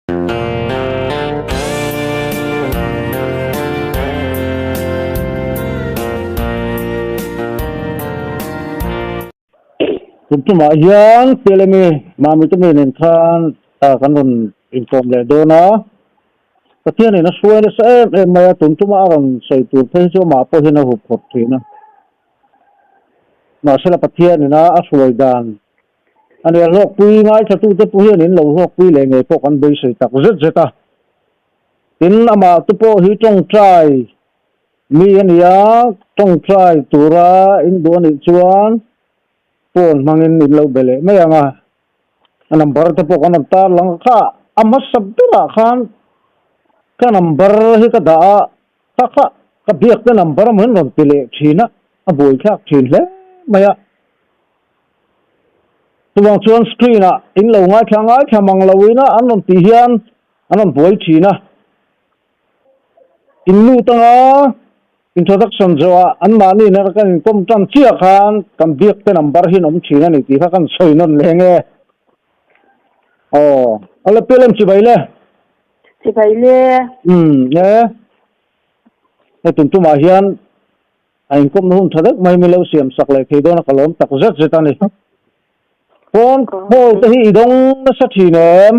Kum tumah hian Pialemi Mami te mi nen khan kan rawn inkawm leh dawn a, Pathianin a hruai nasa em em mai a, tun tuma a rawn sawi tur phei hi chu amah pawhin a hup khawp thin a. Mahsela Pathianin a a hruai dan a nia, hlawkpui ngaithlatute pawh hian in lo hlawkpui leh ngei pawh kan beisei tak zet zet a. Tin, amah te pawh hi tawngtai Mi a ni a, tawngtai tura in duh a nih chuan phone hmangin in lo be leh mai ang a, a number te pawh kan rawn tar lang a, kha a hmasa berah khan ka number hi ka dah a, kha kha ka biak te number emaw in rawn ti leh thin a, a buaithlak thin hle mai a. Chuvang chuan screen ah in lo ngaithla ngaithla mang lo ina an rawn tih hian an rawn buai thin a. In lut anga introduction zawhah anmahni nen kan inkawm tan chiah khan kan biak te number hi an awm thin a ni tih kha kan sawi nawn leh nge. Aw, a la pial em chibai le? Chibai le. Umm, e. Hei tun tumah hian a inkawmna hun tha deuh mai mi lo siam sak leh thei dawn a ka lawm tak zet zet a ni. Phone call te hi i dawng nasa thin em?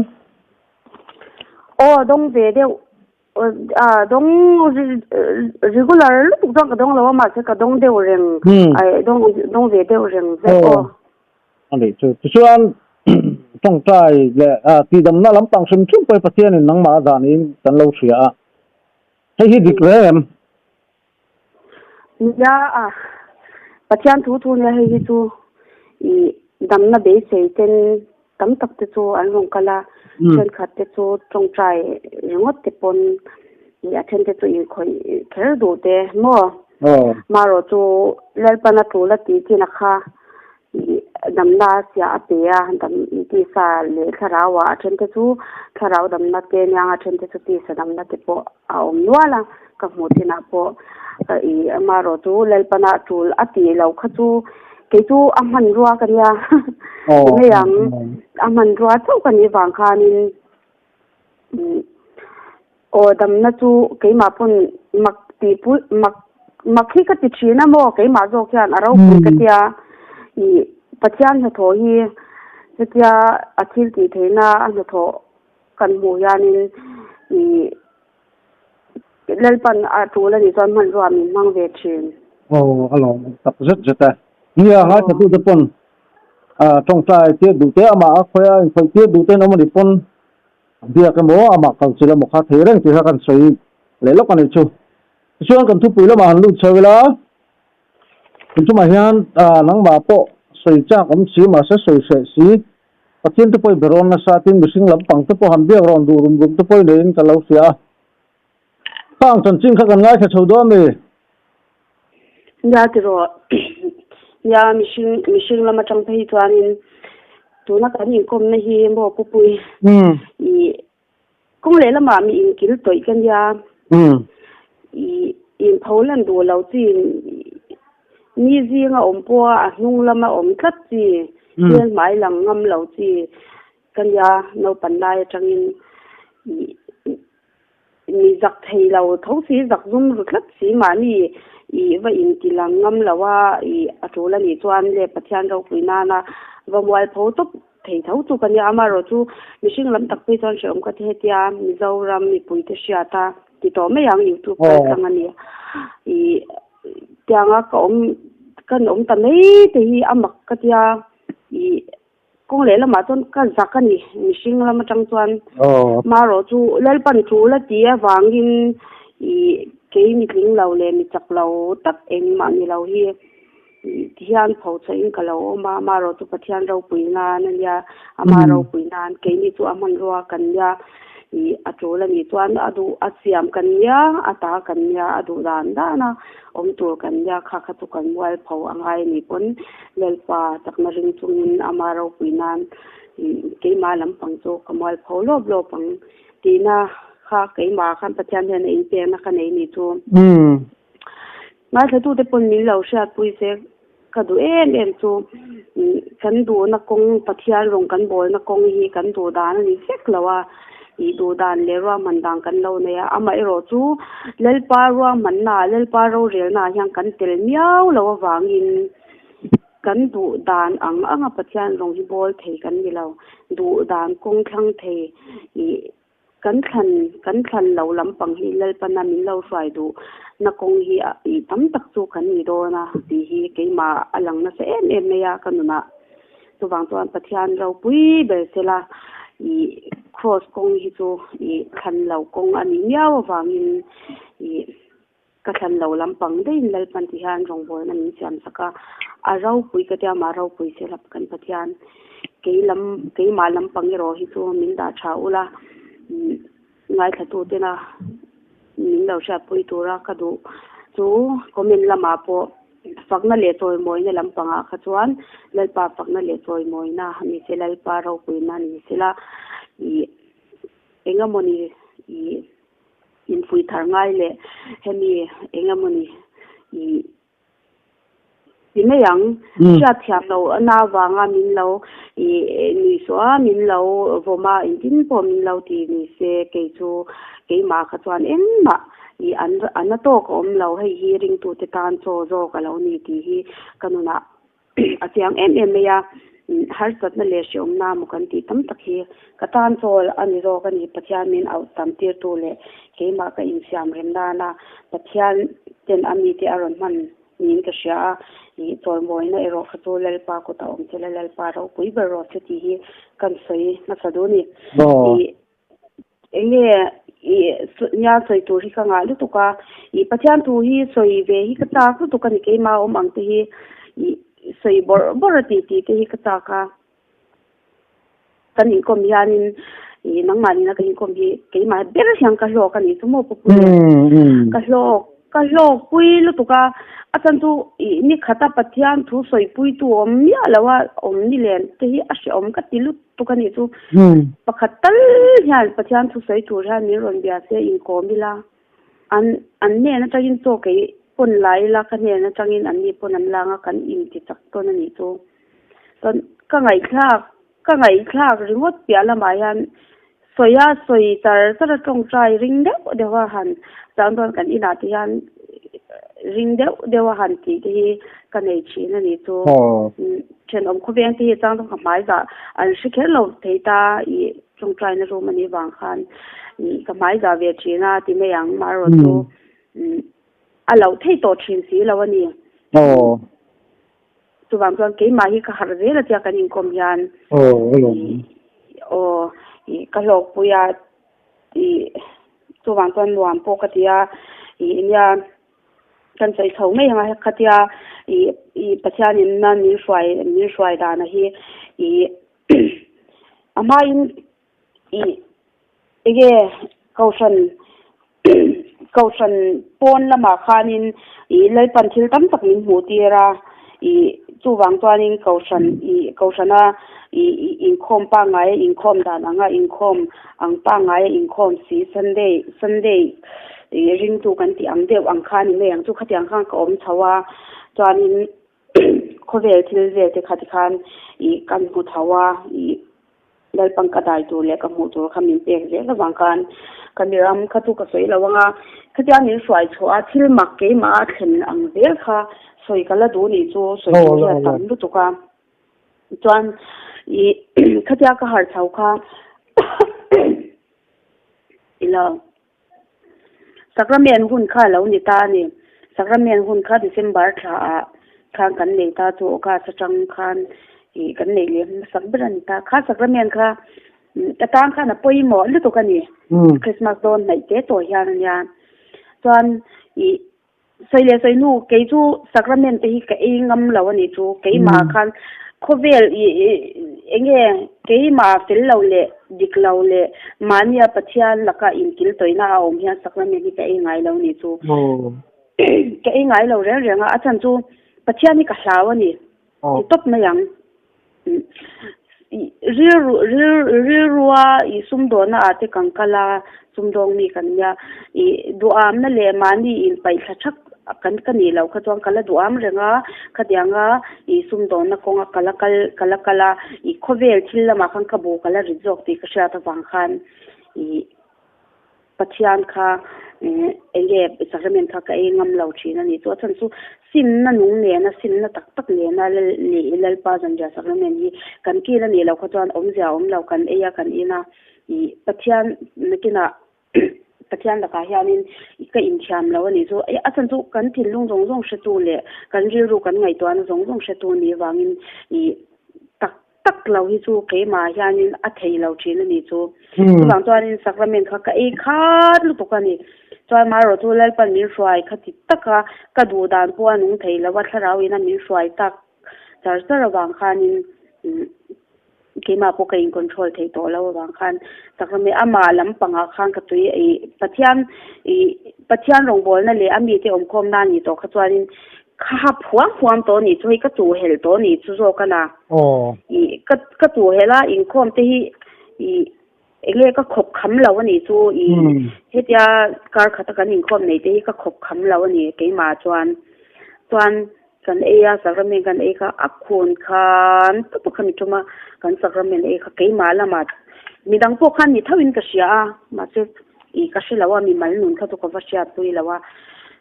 Aw dawng ve deuh a dawng regular lutuk chuan ka dawng lo a mahse ka dawng deuh reng dawng dawng ve deuh reng vek aw. A nih chu tichuan tawngtai leh tihdamna lampang hrim hrim pawh hi Pathianin nangmah a dah niin kan lo hria a, hei hi dik reng em? Nia a, Pathian thu thu nia hei hi chu i damna beisei ten tam tak te chu an rawn kal a, thenkhat te chu tawngtai ringawt te pawn i a then te chu inkhawih kher duh te maw? Marawh chu Lalpan a tul a tih chin a kha i damna siah a pe a, dam tisa leh thlarau ah a then te chu thlarau damna te aniang a then te chu tisa damna te pawh a awm nual a, ka hmuh chinah pawh i amaherawh chu Lalpana tul a tih loh kha chu kei chu a hmanrua ka nia ti mai ang, a hmanrua chauh ka nih vang khanin Aw damna chu keimah pawn mak tih pui mak mak hi ka ti thin a maw keimah zawk hian a ropui ka tia ih Pathian hnathawh hi hetia a thil tih theihna a hnathawh kan hmuh hianin ih Lalpan a tul a nih chuan hmanrua min hmang ve thin. Aw a lawm tak zet zet e. Nia ngaithlatute pawn tawngtai tir duh te amah a khawi a inkhawih tir duh te an awm a nih pawn Biak emaw amah kal chilh emaw kha thei reng tih kha kan sawi leh lawk a nih chu. Tichuan kan thupui lamah han lut chho ila, tun tumah hian nangmah pawh sawi chak awm si mahse sawi hreh si, Pathian te pawh i berawn nasa tin mihring lampang te pawh han biak rawn duh rum rum te pawh i neiin ka lo hria a. Khang chanchin kha kan ngaithla chho dawn mi? Nia tiraw, nia mihring mihring lam atang phei chuanin tuna kan inkawmna hi maw pupui i kawng leh lamah mi inkil tawih ka nia i inpho lan duh lo chi mi zinga awm pawha a hnung lama awm tlat chi hmel hmai lang ngam lo chi ka nia naupan lai atangin i Mi zak thei lo tho si, zak zum ru tlat si mahni i va inti lang ngam lo a, i a tul a nih chuan le Pathian ropui nana va mualpho tawp thei tho chu ka nia. Amaherawh chu mihring lam tak phei chuan hrehawm ka ti hetia Mizoram mipui te hriat a ti tawh mai ang YouTube kaltlang a nia. I tianga ka awm kan awm ta mai te hi a mak ka tia i Kawng leh lamah chuan ka zak a ni, mihring lam atang chuan. Marawh chu Lalpan tul a tih avangin ih kei mi tling lo leh mi chak lo tak engmah ni lo hi tihian pho chhuahin ka lo awm a, marawh chu Pathian ropui nan a nia, ama ropui nan keini chu a hmanrua kan nia. Ih a tul a nih chuan a duh a siam kan nia, a ta kan nia, a duh dan dan a awm tur kan nia, kha kha chu kan mualpho a ngai a nih pawn Lalpa chakna ring chungin ama ropui nan ih keimah lampang chu ka mualpho lawp lawp ang tihna kha keimah khan Pathian hian a inpekna ka nei nih chu. Ngaithlatute pawn min lo hriatpui se. Ka duh em em chu kan duhna kawng Pathian rawn kan bawlna kawng hi kan duh dan a ni vek lo a, I duh dan leh ruahman dan kan lo nei a, amaherawhchu Lalpa ruahmanna, Lalpa rorelna ah hian kan tel miau lo avangin kan duh dan ang anga Pathian rawng hi bawl thei kan ni lo. Duh dan kawng thlang thei i kan thlan kan thlan lo lampang hi Lalpana min lo hruai duh na kawng hi i tam tak chu kan ni dawn a tih hi keimah a lang nasa em em mai a ka nunah. Chuvang chuan Pathian ropui ber sela i Kraws kawng hi chu i thlan lo kawng a nih miau avangin i ka thlan lo lampang daihin Lalpan ti hian rawngbawlna min siam sak a, a ropui ka tia mah ropui sela kan Pathian kei lam keimah lampang erawh hi chu min dah tha ula ngaithlatutena min lo hriatpui tura ka duh chu comment lamah pawh fakna leh chawimawina lampangah kha chuan Lalpa fakna leh chawimawina ni se Lalpa ropuina ni sela ih eng emawni ih infuih thar ngai leh hemi eng emawni ih Ti mai ang. Hriatthiam loh na avanga min lo nuihsawh a, min lo vawm a, engtin pawh min lo ti ni se kei chu keimah kha chuan engmah i an a tawk a awm lo, hei hi ringtute tan chaw zawk a lo ni tih hi ka nunah a chiang em em mai a, harsatna leh hrehawmna maw kan tih tam tak hi ka tan chaw a ni zawk a ni, Pathian min auh tam tirtu leh keimah ka insiam rem nana Pathian ten a mite a rawn hman niin ka hria a, ih chawlmawina erawh kha chu Lalpa kutah awm sela Lalpa ropui ber rawh se tih hi kan sawi hmasa duh a ni. Ih Enge i nia sawi tur hi ka ngah lutuk a, i Pathian thu hi sawi ve hi ka chak lutuk a ni keimah awm ang te hi i sawi bawrh bawrh a tih tih te hi ka chak a, kan inkawm hianin i nangmah nena ka inkawm hi keimah ber hian ka hlawk a nih chu maw Pupui ka hlawk Ka hlawkpui lutuk a, a chan chu ih ni khata Pathian thu sawipuitu awm miah lo a awm ni len te hi a hrehawm ka ti lutuk a nih chu. Pakhat tal hian Pathian thu sawi tur hian min rawn bia se inkawm ila, an an hnen atangin chaw kei pawn la ila ka hnen atangin an ni pawn an lang a kan inti chak tawn a nih chu. Chuan ka ngaihthlak ka ngaihthlak ringawt piah lamah hian Sawi a sawi char char a tawngtai ring deuh deuh a han chang dawn kan inah te hian ring deuh deuh a han tih te hi ka nei thin a nih chu. Thenawm khawveng te hi chang dawn ka hmai zah an hre kher lo thei ta ih tawngtaina room a nih vang khan ih ka hmai zah ve thin a ti mai ang marawh chu a loh thei tawh thin si lo a ni. Chuvang chuan keimah hi ka harh zel a tia kan inkawm hian aw ih ka hlawkpui a ih chuvang chuan nuam pawh ka ti a ih nia kan sawi chho mai ang a khatia ih ih Pathianin na min hruai min hruai dana hi ih a hmain ih enge kohhran kohhran pawn lamah khanin ih Lalpan thil tam tak min hmuh tir a ih chuvang chuanin kohhran ih kohhrana ih ih inkhawm pangngai a inkhawm dan anga inkhawm ang pangngai a inkhawm si Sunday Sunday ih ringtu kan tih ang deuh ang kha a ni mai ang chu khatiang khan ka awm chho a chuanin khawvel thil vel te kha tikhan ih kan hmu tho a ih. Lalpang ka dai tur leh ka hmuh tur kha min pek zel avang khan ka mi ram kha chu ka sawi lo ang a, khatia min hruai chhuah a thil mak keimah a thlen ang zel kha sawi ka la duh nih chu sawi tur hi a tam lutuk a, chuan ih khatia ka harh chho kha ilo Sacrament hun kha a lo ni ta a ni. Sacrament hun kha December thla ah khan kan nei ta chu August atang khan ih kan neih leh hmasak ber a ni ta. Kha Sacrament kha ka tan khan a pawimawh lutuk a ni. Christmas dawn hnaih te tawh hian a nia. Chuan ih Sawi leh sawi hnu, kei chu sacrament te hi ka ei ngam lo a nih chu. Keimah khan khawvel i enge keimah fel lo leh dik lo leh mahnia Pathian laka inkil tawihna a awm hian sacrament hi ka ei ngai lo a nih chu. Ka ei ngai lo reng reng a, a chhan chu Pathian hi ka hlau a ni ti tawp mai ang. Rilru rilrua ih sumdawnna ah te kan kal a, sumdawng mi kan nia. Ih duhamna leh mahni inpaih thla thak kan ka nih loh kha chuan ka la duham reng a, khatianga ih sumdawnna kawnga ka la kal ka la kal a, ih khawvel thil lamah khan ka bu ka la rit zawk tih ka hriat avang khan. I Pathian kha enge sacrament kha ka ei ngam lo thin a ni. Chu a chhan chu simna nung nena simna tak tak nena Lalpa zanriah sacrament hi kan kil a nih loh kha chuan awmzia a awm lo kan ei a kan in a I Pathian nakinah Pathian lakah hianin ka inthiam lo a nih chu. A chhan chu kan thinlung zawng zawng hretu leh kan rilru kan ngaihtuahna zawng zawng hretu nih vangin I tak tak lo hi chu keimah hianin a thei lo thin a ni chu. Chuvang chuanin sacrament kha ka ei khat lutuk a ni. Chuan marawh chu Lalpan min hruai kha ti taka ka duh dan pawh a nung thei lo a, thlarau ina min hruai tak char char avang khanin keimah pawh ka in control thei tawh lo avang khan sacrament amah lampangah khan ka tui ih Pathian ih Pathian rawngbawlna leh a mite awmkhawmna a nih tawh kha chuanin Kha ha phuam phuam tawh nih chu hei ka tu helh tawh nih chu zawk a na. I ka ka tu helh a inkhawm te hi i enge ka khawp kham lo a nih chu i hetia kar khata kan inkhawm nei te hi ka khawp kham lo a ni keimah chuan chuan kan ei a sacrament kan ei kha a khun khan tawp a khami tum a kan sacrament ei kha keimah lamah midang pawh khan ni tho in ka hria a mahse i ka hre lo a mimal nun kha chu ka va hriatpui lo a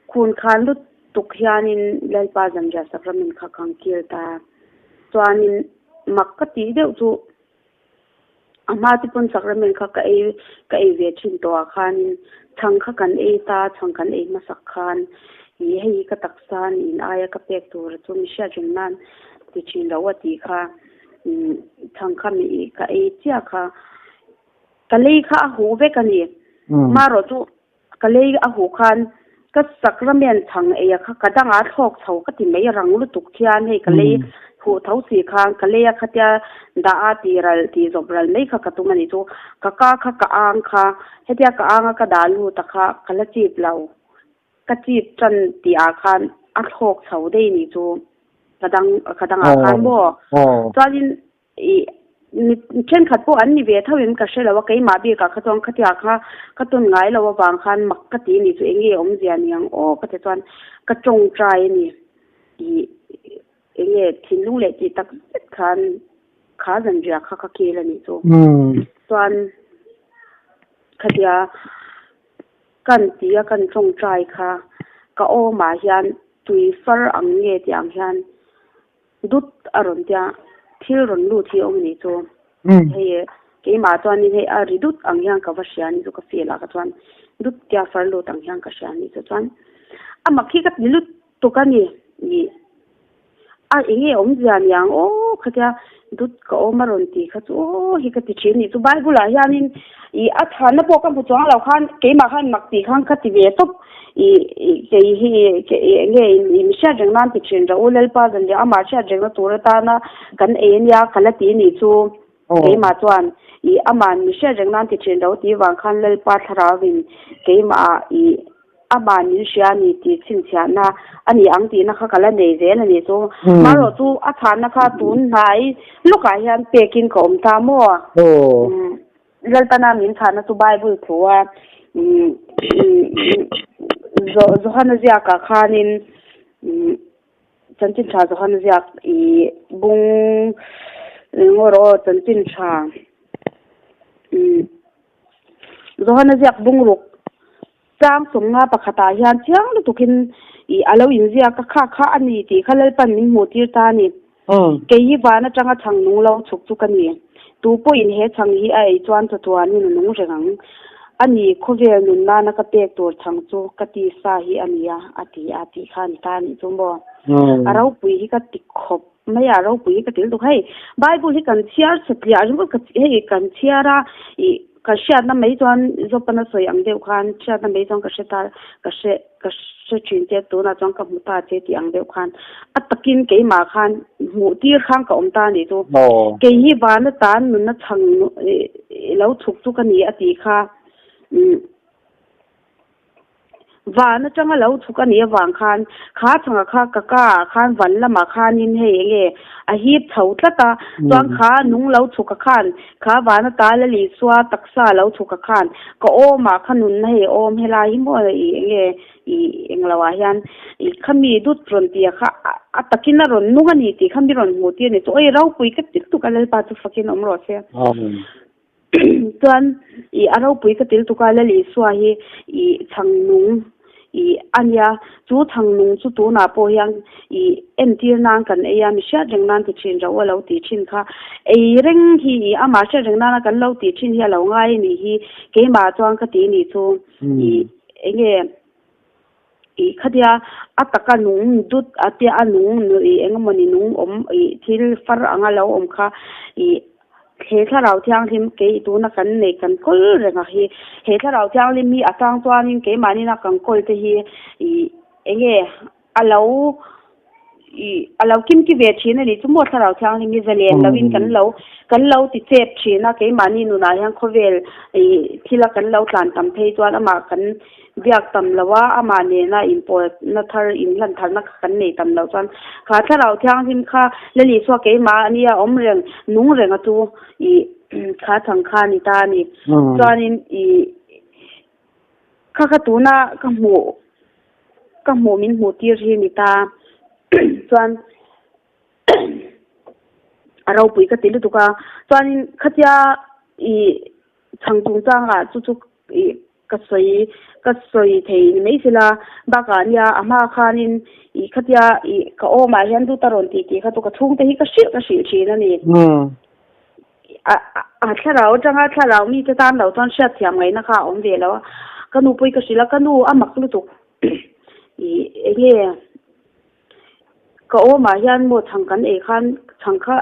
khun khan lut Tuk hianin Lalpa zanriah sacrament kha ka kil ta. Chuanin mak ka tih deuh chu a hma te pawn sacrament kha ka ei ka ei ve thin tawh ah khanin chhang kha kan ei ta, chhang kan ei hmasak khan ih hei hi ka taksa a niin aia ka pek tur chu mi hriat reng nan ti thin lo a tih kha umm chhang kha mi ka ei chiah kha ka lei kha a huh vek a ni. Marawh chu Ka lei a huh khan ka sacrament chhang ei a kha ka dangah a thlawk chho ka ti mai rang lutuk khian hei ka lei huh tho si khan ka lei a khatia dah a ti ral ti zawp ral mai kha ka tum a nih chu ka ka kha ka ang kha hetia ka ang a ka dah lut a kha ka la chip lo ka chip tan tih ah khan a thlawk chho daih nih chu ka dang ka dangah khan maw chuanin Ih, mi thenkhat pawh an ni ve tho em ka hre lo a, keimah bikah kha chuan khatiah kha ka tawn ngai lo avang khan mak ka ti ni chu eng nge awmzia ni ang aw ka ti chuan ka tawngtai a ni. Ih, eng nge thinlung leh tih tak zet khan kha zanriah kha ka kil a nih chu. Chuan khatia kan ti a kan tawngtai kha ka awmah hian tui far ang nge tih ang hian Dut a rawn tia, thil rawn lut hi a awm a nih chu. Hei keimah chuanin hei a ri dut ang hian ka va hria a nih chu ka feel ah ka chuan dut tia far lut ang hian ka hria a nih chu chuan a mak hi ka ti lut tuk a ni ih a eng nge awmzia niang aw khatia dut ka awm a rawn ti kha chu aw hi ka ti thin a nih chu bible ah hianin ih a chhanna pawh ka hmu chuang lo khan keimah khan mak tih khan ka ti ve tawp. Ih, kei hi eng nge in hriat reng nan ti thin rawh u, Lalpa zan leh amah hriat rengna tur atana kan ei ania ka la ti nih chu keimah chuan ih ama'n mi hriat reng nan ti thin rawh u tih vang khan Lalpa thlarauin keimah ih ama'n min hria a ni tih chhinchhiahna a ni ang tihna kha ka la nei zel a nih chu. Marawh chu a chhanna kha tun hnai lawkah hian pekin ka awm ta maw? Lalpana min chhahna chu Bible thu a, Johana ziakah khanin chanchin tha Johana ziak i bung eng rawh aw chanchin tha Johana ziak bung ruk chang sawmnga pakhatah hian chiang lutukin i a lo inziak a kha kha a ni tih kha Lalpan min hmuh tir ta a ni. Kei hi van atanga chhang nung lo chhuk chu ka ni. Tu pawhin he chhang hi a ei chuan chatuanin a nung reng ang. A ni, khawvel nun nana ka pek tur chhang chu ka tisa hi a nia, a ti a tih kha a ni ta a nih chu maw? A ropui hi ka ti khawp mai a, a ropui hi ka ti lutuk. Hei, Bible hi kan chhiar satliah ringawt ka hei kan chhiar a, ih ka hriatna mai chuan Zopana sawi ang deuh khan hriatna mai chuan ka hre ta, ka hre ka hre thin che tunah chuan ka hmu ta che tih ang deuh khan a takin keimah khan hmuh tir khan ka awm ta a nih chu. Kei hi vana tan nunna chhang lo chhuk chu ka ni a tih kha Van atanga lo chhuk a nih avang khan kha chhangah kha ka ka ah khan van lamah khanin hei eng nge a hip chho tlat a, chuan kha nung lo chhuk a khan kha van ata la Isua taksa lo chhuk a khan ka awmah kha nunna hei awm helai hi maw ih eng nge ih englo ah hian ih khami dut rawn tih a kha a takin a rawn nung a ni tih kha mi rawn hmuh tir a ni chu awi ropui ka ti lutuk a Lalpa chu fakin awm rawh se. Amen. Chuan i a ropui ka til tuk a Lal Isua hi i chhang nung i a nia, chu chhang nung chu tunah pawh hian i entir nan kan ei a, mi hriat reng nan ti thin ro a lo tih thin kha. Ei reng hi i amah hriat reng nana kan lo tih thin hi a lo ngai a nih hi keimah chuan ka ti nih chu i enge i khatia a taka nung dut a tia a nung i engemawni nung awm i thil far anga lo awm kha i he thlarau thianghlim kei tuna kan nei kan kawl reng a hi he thlarau thianghlim hi a chang chuanin keimahni na kan kawl te hi i enge a lo i a lo kimki ve thin a ni chu maw thlarau thianghlim hi zalen lovin kan lo kan lo ti chep thin a keimahni nunah hian khawvel i thila kan lo tlan tam phei chuan amah kan biak tam lo a amah nena inpawlna thar inhlan tharna kha kan nei tam loh chuan kha thlarau thianghlim kha Lal Isua keimah a nia awm reng nung reng a chu i kha chang kha a ni ta a ni chuanin i Kha kha tuna ka hmuh ka hmuh min hmuh tir hi ni ta chuan a ropui ka ti lutuk a chuanin khatia ih chhang chungchangah chu chu ih ka sawi ka sawi thei ni mai sela bakah nia a hma khanin ih khatia ih ka awmah hian dut a rawn tih tih kha chu ka chhungte hi ka hrilh ka hrilh thin a ni. A thlarau atanga thlarau mite tan lo chuan hriatthiam ngaihna kha a awm ve lo a, ka nu pawh hi ka hrilh a, ka nu a mak lutuk ih enge ka awmah hian maw chhang kan ei khan chhang kha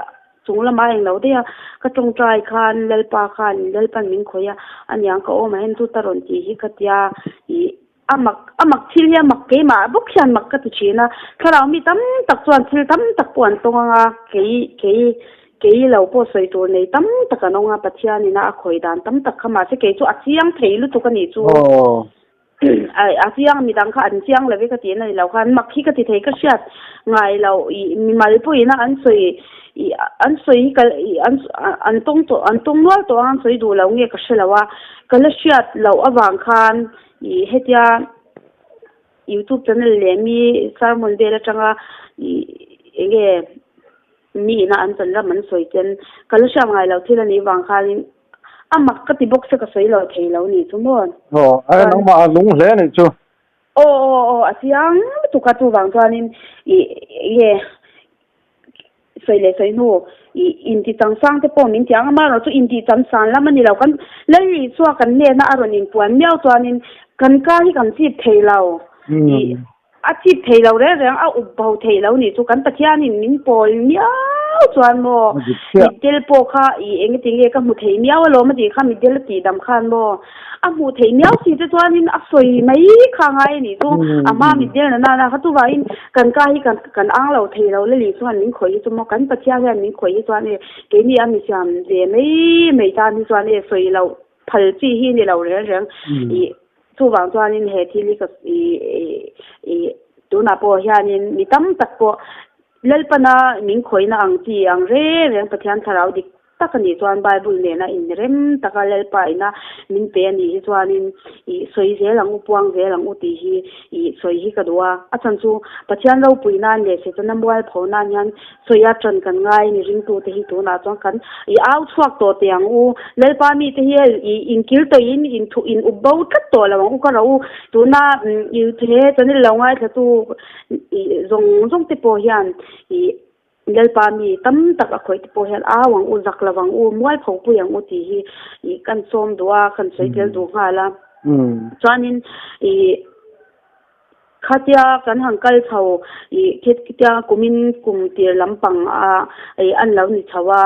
chung lamah a englo daih a, ka tawngtai khan Lalpa khan Lalpan min khawih a, aniang ka awmah hian chu ta rawn tih hi ka tia ih A mak, a mak thil hi a mak keimah bawk hian mak ka ti thin a, thlarau mi tam tak chuan thil tam tak pawh an tawng ang a, kei, kei, kei lo pawh sawi tur nei tam tak an awng a, Pathianin a a khawi dan tam tak kha mahse kei chu a chiang thei lutuk a nih chu. A chiang midang kha an chiang lo ve ka tihna ni lo khan mak hi ka ti thei ka hriat ngai lo ih mimal pawhin a an sawi ih an sawi hi ka ih an an tawng tawh an tawng nual tawh ang an sawi duh lo nge ka hre lo a, ka la hriat loh avang khan Ih hetia youtube channel leh mi sermon vel atanga ih enge mi ina an chan ram an sawi ten ka la hriat ngai lo thil anih vang khanin a mak ka ti bawk se ka sawi lo thei lo nih chu maw. Aw a nangmah a lung hle anih chu. Aw aw aw a chiang lutuk a chuvang chuanin ih enge Sawi leh sawi hnu i inti changsang te pawh min ti ang a, amaherawhchu chu inti changsan lam a ni lo. Kan Lal Isua kan hnena a rawn inpuan miau chuanin kan kar hi kan chip thei lo. I a chip thei lo reng reng, a up bo thei lo nih chu kan Pathianin min pawl miau chuan maw mitdel pawh kha i engati nge ka hmu thei miau alawm a tih kha mitdel a tihdam khan maw. A hmuh theih miau si te chuanin a sawi mai kha ngai a nih chu. A hma mit der na nana kha chuvangin kan ka hi kan kan ang lo thei lo lali chuan min khawih hi chu maw kan Pathian hian min khawih hi chuan e keini a mi siam ve mai mai tan hi chuan e sawi loh phal chi hi ni lo reng reng ih chuvang chuanin he thil hi ka ih ih tunah pawh hianin mi tam tak pawh Lalpana min khawihna ang chi ang reng reng Pathian thlarau dik tak a nih chuan Bible nena inrem taka Lalpa ina min pe a nih hi chuanin ih sawi zel ang u, puang zel ang u tih hi ih sawi hi ka duh a. A chhan chu Pathian ropui nan leh Setana mualpho nan hian sawi a tan kan ngai a ni ringtute hi tunah chuan kan ih au chhuak tawh teh ang u. Lalpa mite hi ih inkil tawhin inthuh in up bo tlat tawh lo ang u ka ro u. Tuna ih he channel lo ngaithlatu ih zawng zawng te pawh hian ih Lalpa mi tam tak a khawih te pawh hian au ang u, zak lo ang u, mual pho pui ang u tih hi ih kan sawm duh a, kan sawi tel duh nghal a. Chuanin ih khatia kan han kal chho ih khitia kumin kum tir lampang a ih an lo ni chho a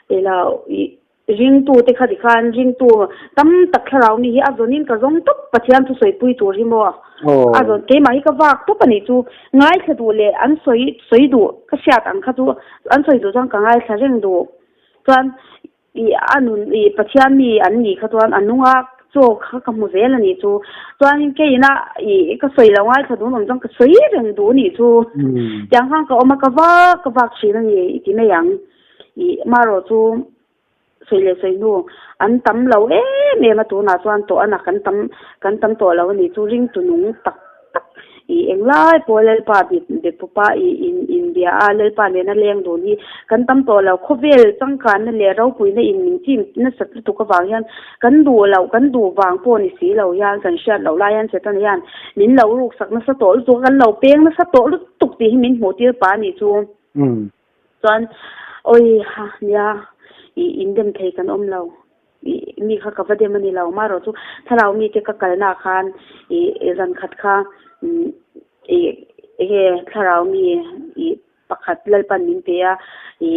ila ih Ringtu te kha tikhan ringtu tam tak thlarau mi hi a zawnin ka zawng tawp Pathian chu sawipui tur hi maw a zawn keimah hi ka vak tawp a nih chu ngaithla duh leh an sawi sawi duh ka hriat ang kha chu an sawi duh chuan ka ngaithla reng duh chuan ih a nun ih Pathian mi an nih kha chuan a nunga chaw kha ka hmu zel a nih chu chuanin keina ih ka sawi lo ngaithla duh awm chuan ka sawi reng duh a nih chu tiang khan ka awm a ka vak ka vak thin a ni i ti mai ang. Ih marawh chu sawi leh sawi hnu an tam lo em em a tunah chuan tawh a na kan tam kan tam tawh lo a ni chu ringtu nung tak tak I englai pawh Lalpa be be pawpa i in inbia a, Lalpa nena leng dun hi kan tam tawh lo. Khawvel changkanna leh ropuina in min chim nasat lutuk avang hian kan duh loh, kan duh vang pawh ni si lo hian kan hriat loh lai hian Setana hian min lo ruksak nasa tawh lutuk a, kan lo peng nasa tawh lutuk tih hi min hmuh tir pah a nih chu. Chuan awi ha nia i indem thei kan awm lo. I mi kha ka va dem a ni lo. Amaherawh chu thlarau mite ka kalnaah khan i zan khat kha i enge thlarau mi i pakhat Lalpan min pe a, i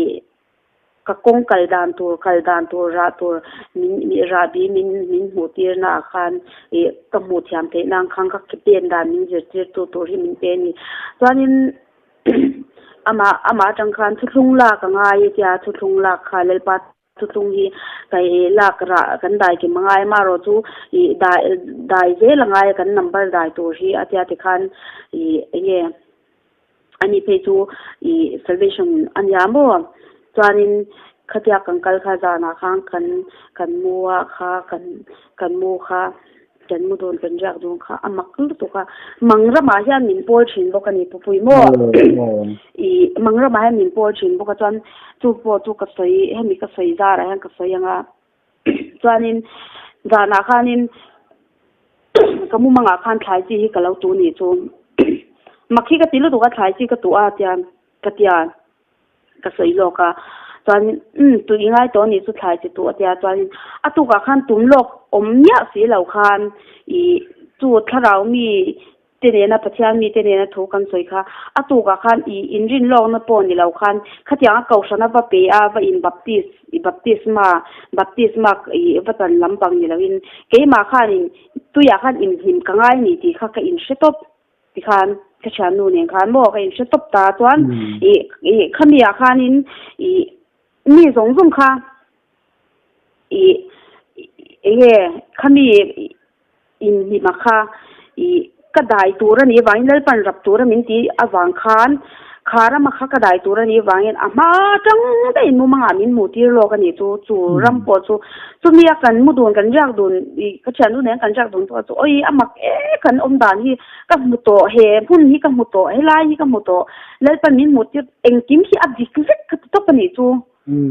ka kawng kal dan tur, kal dan tur, rah tur min rahbi min min hmuh tirnaah khan i ka hmuh thiam theih nan khan ka pen dan min zirtirtu tur hi min pe a ni. Chuanin amah amah atang khan thuthlung lak a ngai a tia, thuthlung lak kha Lalpa Thuthlung hi kai lak rah kan dai kim a ngai amaherawh chu ih dai dai zel a ngai a kan number dai tur hi a tia tikhan ih enge ani phei chu ih salvation a nia maw chuanin khatia kan kal kha zanah khan kan kan mu a kha kan kan mu kha. Kan mu dawn kan riak dawn kha a mak lutuk a, mang ramah hian min pawl thin bawk a ni Pupui maw? I mang ramah hian min pawl thin bawk a chuan chu pawh chu ka sawi hemi ka sawi zarah hian ka sawi ang a chuanin zanah khanin ka mumangah khan thlai chi hi ka lo tu ni chu mak hi ka ti lutuk a thlai chi ka tuh a tian ka tia. Ka sawi lawk a, chuanin umm tui i ngai tawh anih chu thlai chi tuh a tia chuanin a tukah khan tum lawk awm miah si lo khan ih chu thlarau mi te nena Pathian mi te nena thu kan sawi kha a tukah khan ih inrin lawkna pawh ni lo khan khatiang a kohhran a va pe a va in baptist i baptisma baptisma ih va chan lampang ni loin keimah khanin tuiah khan inhlim ka ngai ni tih kha ka inhre tawp. Tikhan ka thiannu nen khan maw ka inhre tawp ta chuan ih ih khami ah khanin ih mi zawng zawng kha ih enge khami inhnima kha ih ka dai tur a nih avangin Lalpan rap tur a min tih avang khan Kha rama kha ka dai tur a nih vangin a hma tang daih mumangah min hmuh tir lawk a nih chu, chu ram pawh chu chumi a kan mu dun kan riak dun ih ka thiannu nen kan riak dun pawh chu awi a mak e kan awm dan hi ka hmu tawh he hmun hi ka hmu tawh helai hi ka hmu tawh Lalpan min hmuh tir engkim hi a dik vek ka ti tawp a nih chu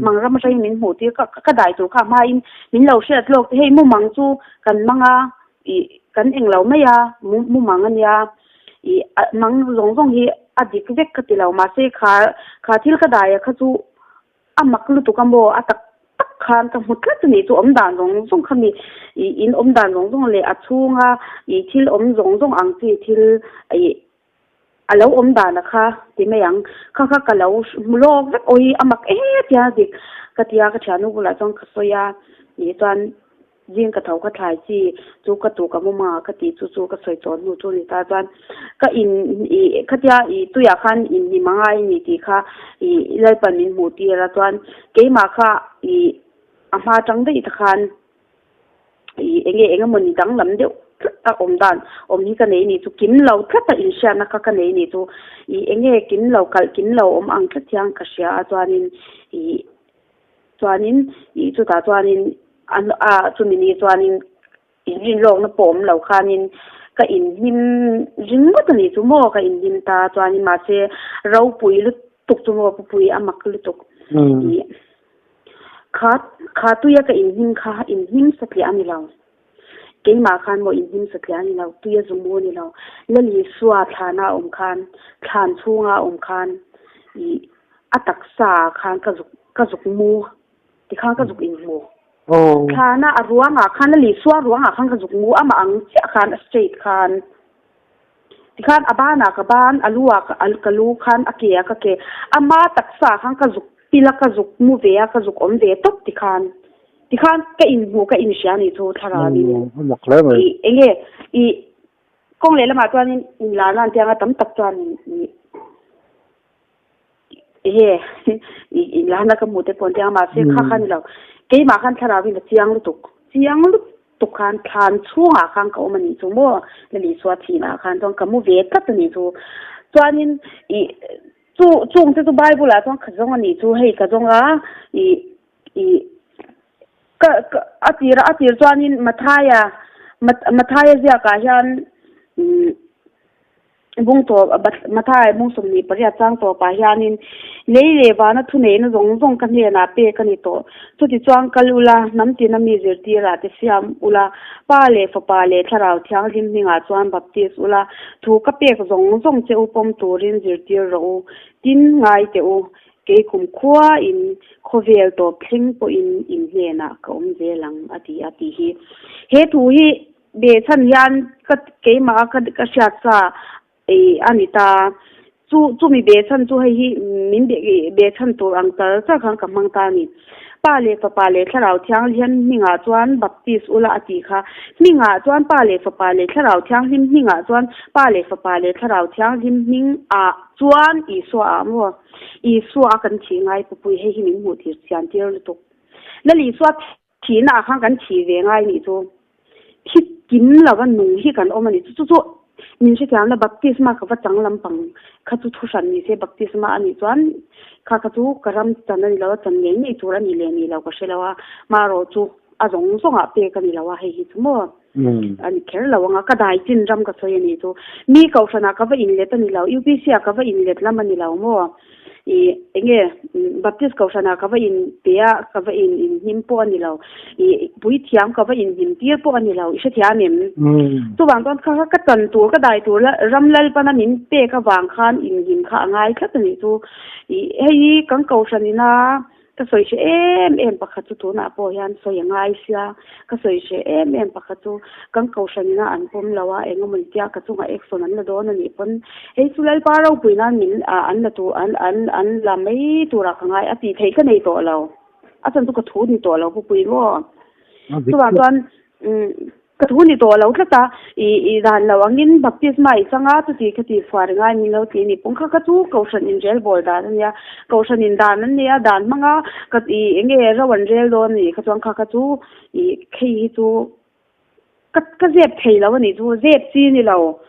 mang ram atangin min hmuh tir ka ka dai tur kha a hmain min lo hriat lawk te hei mumang chu kan mang a ih kan englo mai a mumang a nia. Ih a mang zawng zawng hi a dik vek ka ti lo mahse kha kha thil ka dai a kha chu a mak lutuk a maw a tak tak khan ka hmu tlat a nih chu awm dan zawng zawng kha mi ih in awm dan zawng zawng leh a chhunga ih thil awm zawng zawng ang chi thil ih a lo awm dan a kha ti mai ang kha kha ka lo hmu lawk vek awi a mak em tia dik ka tia ka thiannu bulah chuan ka sawi a ih chuan. Zing ka tho ka thlai chi chu ka tu ka mum a ka tih chu chu ka sawi tawh hnu chu ni ta chuan ka in ih khatia ih tuiah khan in hnim a ngai a ni tih kha ih Lalpan min hmuh tir a chuan keimah kha ih a hma tang daih ta khan ih eng nge eng emaw ni danglam deuh tlat a awm dan awm hi ka nei a ni chu kim lo tlat a inhriatna kha ka nei a ni chu ih eng nge kim lo kalh kim lo awm ang tlat hian ka hria a chuanin ih. Chuanin ih chutah chuanin an a chumi ni chuanin inrin lawkna pawh awm lo khanin ka inhlim ringawt a nih chu maw ka inhlim ta chuanin mahse ropui lutuk chu maw pupui a mak lutuk ih kha kha tuia ka inhlim kha inhlim satliah a ni lo keimah khan maw inhlim satliah a ni lo tuia zu mu a ni lo Lalisua thlana a awm khan thlan chhunga a awm khan ih A taksa ah khan ka zuk ka zuk mu tikhan ka zuk inhmu. Thlana a ruangah khan a Lisua ruangah khan ka zuk mu amah ang chiah khan a straight khan tikhan a banah ka ban a lu ah ka lu khan a ke ah ka ke ama taksa ah khan ka zuk pil a ka zuk mu ve a ka zuk awm ve tawp tikhan tikhan ka inhmu ka inhria anih chu thlarauin ih enge ih kawng lehlamah chuanin inlarna an tianga tam tak chuan ih. Ehe i lana ka hmuh te pawh an ti a mahse kha kha ni lo keimah khan thlarau in a chiang lutuk chiang lutuk khan thlan chhungah khan ka awm a nih chu maw la Isua thinah khan chuan ka mu ve tlat a nih chu chuanin ih chu chung te chu bible ah chuan ka zawng a nih chu hei ka zawng a ih ih ka ka a tir a tir chuanin Mathaia Mathaia ziakah hian umm. Bung tawp Mathai bung 28 chang tawpah hianin lei leh vana thuneihna zawng zawng ka hnenah pek a ni tawh. Chutichuan kal ula, hnam tina mi zirtirah te siam ula, Pa leh Fapa leh Thlarau Thianghlim hmingah chuan baptis ula, thu ka pek zawng zawng che u pawm turin zirtir rawh u, tin ngai teh u, kei kum khuain khawvel tawp thleng pawhin in hnenah ka awm zel ang a ti a tih hi. He thu hi Behchhan hian ka keimah a ka ka hriat sa ei a ni ta. Chu chumi behchhan chu hei hi min be behchhan tur ang char char khan ka hmang ta a ni. Pa leh Fapa leh Thlarau Thianghlim hmingah chuan baptis ula a tih kha. Hmingah chuan Pa leh Fapa leh Thlarau Thianghlim hmingah chuan Pa leh Fapa leh Thlarau Thianghlim hmingah chuan Isua ah maw? Isua a kan thih ngai pupui hei hi min hmuh tir chian tir lutuk. Lal Isua Thihna ah khan kan thih ve ngai nih chu thi kim lova nung hi kan awm a ni. Chu chu chu min hrethiam la baptisma ka va chang lampang kha chu thu hran ni se baptisma a nih chuan kha kha chu ka ram chan a ni lo a, chan ngei ngei tur a ni leh ni lo ka hre lo a, marawh chu a zawng zawng ah pek a ni lo a hei hi chu maw a ni kher lo ang a, ka dai chin ram ka sawi a nih chu mi kohhran ah ka va inlet a ni lo UPC ah ka va inlet lam a ni lo maw. I enge Baptist kohhranah ka va in pe a, ka va in inhnim pawh a ni lo. I puithiam ka va inhnim tir pawh a ni lo. I hrethiam em? Chuvang chuan kha kha ka chan tur, ka dai tur la ram Lalpana min pek avang khan inhnim kha a ngai tlat a nih chu. I hei hi kan kohhran ina Ka sawi hre em em pakhat chu tunah pawh hian sawi a ngai sia, ka sawi hre em em pakhat chu kan kohhran ina an pawm lo a, eng emaw ni tia ka chungah action an la dawn a nih pawn hei chu Lalpa ropui nan min an la tur an an an la mai turah ka ngai a tih theih ka nei tawh lo, a chan chu ka thu ni tawh lo pupui maw? Chuvang chuan Ka thu ni tawh lo tlat a, i i dan lo angin baptisma i chang a, chuti khati fuar ngai min lo ti a ni. Pawng kha kha chu Kohhran inrel bawl dan a nia, Kohhran in dan an nia, dan hmang a, ka i eng nge ro an rel dawn a nih kha chuan kha kha chu i khei hi chu ka ka zep thei lo a nih chu, zep chi ni lo,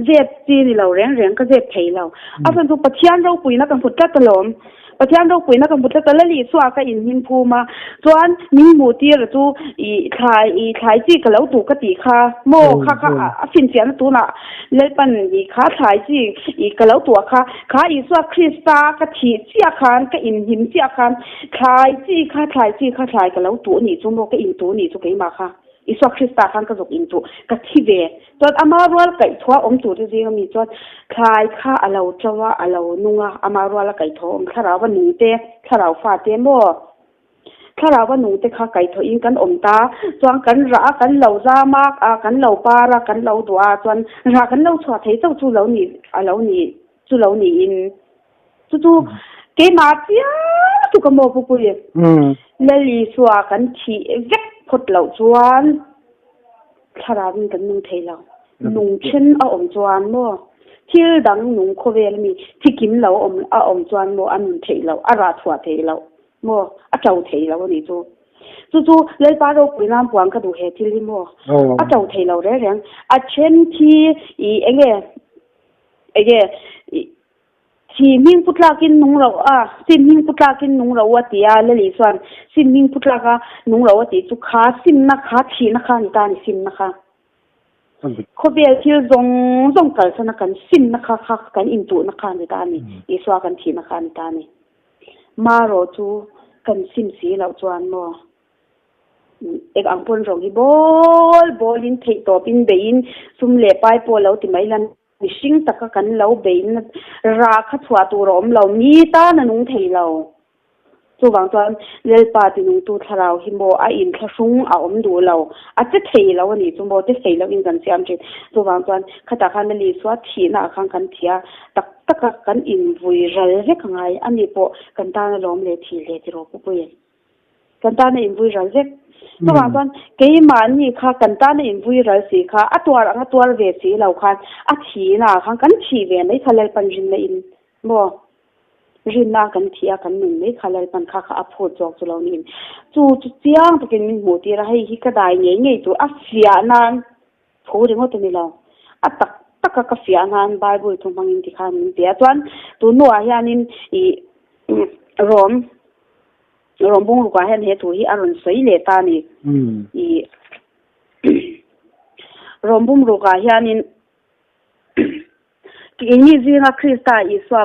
zep chi ni lo reng reng ka zep thei lo. A chhan chu Pathian ropuina ka hmu tlat alawm. Pathian ropuina ka hmu tlat a, Lali chua ka inhnim phum a, chuan min hmuh tir chu i thlai i thlai chi ka lo duh ka tih kha maw kha kha a finfiahna tunah Lalpan i kha thlai chi i ka lo tuah kha, kha Isua Krista ka thih chiah khan ka inhnim chiah khan thlai chi kha thlai chi kha thlai ka lo tuh nih chu maw ka intuh nih chu keimah kha. Isua Krista khan ka zawk in chu ka thi ve. Chuan ama rual kaihthawh a awm turte zinga mi chuan thlai kha a lo to a, a lo nung a, ama ruala kaihthawh a awm thlarau a nung te, thlarau fa te maw? Thlarau a nung te kha kaihthawh in kan awm ta. Chuan kan rah a, kan lo zam a, a kan lo par a, kan lo duah a, chuan rah kan lo chhuah thei chauh chu lo ni, a lo ni, chu lo niin. Chu chu keimah chiang chu ka maw pupui. Lal Isua kan thih vek phawt loh chuan thlarauin kan nung thei lo. Nung then a awm chuan maw thil dang nung khawvel ami thi kim lo a awm a awm chuan maw a nun theih loh, a rah chhuah theih loh maw a to thei lo a nih chu. Chu chu Lalpa ropui nan puang ka duh he thil hi maw a to thei lo reng reng. A then thi i enge enge i Thi hming pu tlakin nung lo a, sim hming pu tlakin nung lo a ti a, Lali chuan sim hming pu tlaka nung lo a tih chu kha simna kha thihna kha a ni ta a ni simna kha. Khawvel thil zawng zawng kalsana kan simna kha kha kan intuhna kha a ni ta a ni, Isua kan thihna kha a ni ta a ni. Marawh chu kan sim si loh chuan maw eng ang pawn rawng hi bawl bawlin theihtawpin beiin sum leh pai pawh lo ti mai lan. Mihring taka kan lo beihna rah kha chhuah tur a awm lo, mi tan a nung thei lo. Chuvang chuan Lalpa tinungtu thlarau hi maw a inthlahrung a awm duh lo, a che thei lo a nih chu maw, che thei loin kan siam thin. Chuvang chuan khatah khan Lali Isua thihna ah khan kan thi a, tak taka kan invui ral vek a ngai, ani pawh kan tan a lawm leh thih leh tiraw Pupuiin. Kan tana invui ral vek. Chuvang chuan keimahni kha kan tana invui ral si kha a tuar anga tuar ve si lo khan a thihna ah khan kan thih ve mai kha Lalpan rinna in maw rinna kan thih a kan nun mai kha Lalpan kha kha a phut zawk chu lo niin chu chu chiang takin min hmuh tir a hei hi ka dai ngei ngei tur a fiah nan thu ringawt a ni lo a tak taka ka fiah nan Bible thu hmangin tikhan min pe a chuan tun hnuah hianin ih Rom Rawng bungrukah hian he thu hi a rawn sawi leh ta a ni. I rawng bungrukah hianin Keini zinga Krista Isua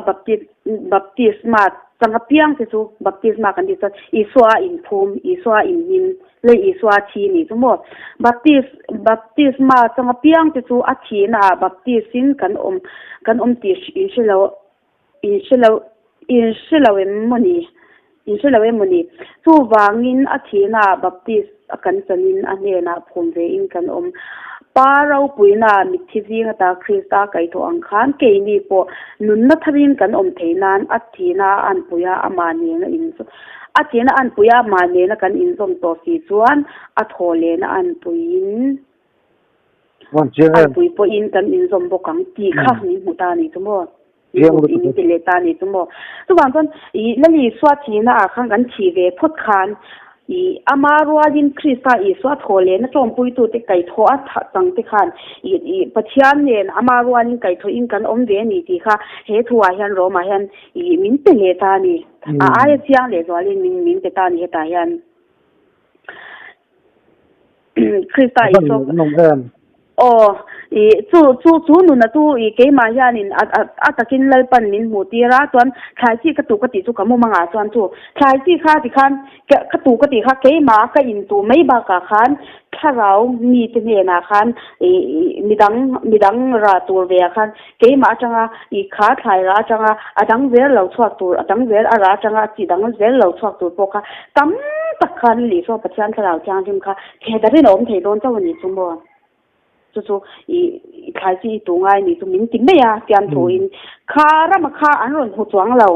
baptisma chang apiang te chu baptisma kan tih chuan Isua a inphum, Isua a inhnim leh Isua a thi ni chu maw? Baptis baptisma chang apiang te chu a thihna ah baptis in kan awm kan awm tih in hre lo in hre lo in hre lo em maw ni? In hre lo em maw ni? Chuvangin a thihna ah baptis a kan chanin a hnenah phum ve in kan awm. Pa ropuina mitthi zing ata Krista kaihthawh ang khan keini pawh nunna tharin kan awm thei nan a thihna a anpui a amah nena in a thihna a anpui a amah nena kan inzawm tawh si chuan a thaw lehna a anpuiin anpui pawhin kan inzawm bawk ang tih kha min hmu ta a ni chu maw? In ti leh ta a ni chu maw. Chuvang chuan ih Lal Isua thihna ah khan kan thih ve phawt khan ih ama rualin Krista Isua thaw lehna tawmpuitute kaihthawh a thah chang te khan ih ih Pathian nen ama rualin kaihthawhin kan awm ve a ni tih kha he thuah hian Rome ah hian ih min pe leh ta a ni. A aia chiang leh zualin min min pe ta a ni hetah hian. Krista Isua Aw, i chu chu chu nuna chu i keimah hianin a a a takin Lalpan min hmuh tir a, chuan thlai chi ka tu ka tih chu ka mum angah chuan chu thlai chi kha tikhan ka ka tu ka tih kha keimah ka in tu mai bakah khan thlarau mite hnenah khan i i midang midang rah tur ve ah khan keimah atanga i kha thlai rah atanga a dang zel lo chhuak tur a dang zel a rah atanga a chi dang zel lo chhuak tur pawh kha tam tak khan Isua Pathian thlarau thianghlim kha Thehdarhin a awm thei dawn chauh a ni chu maw? Chu chu i thlai chi i tu ngai ni chu min ti mai a, tiam thuin kha rama kha an rawn hmu chuang lo.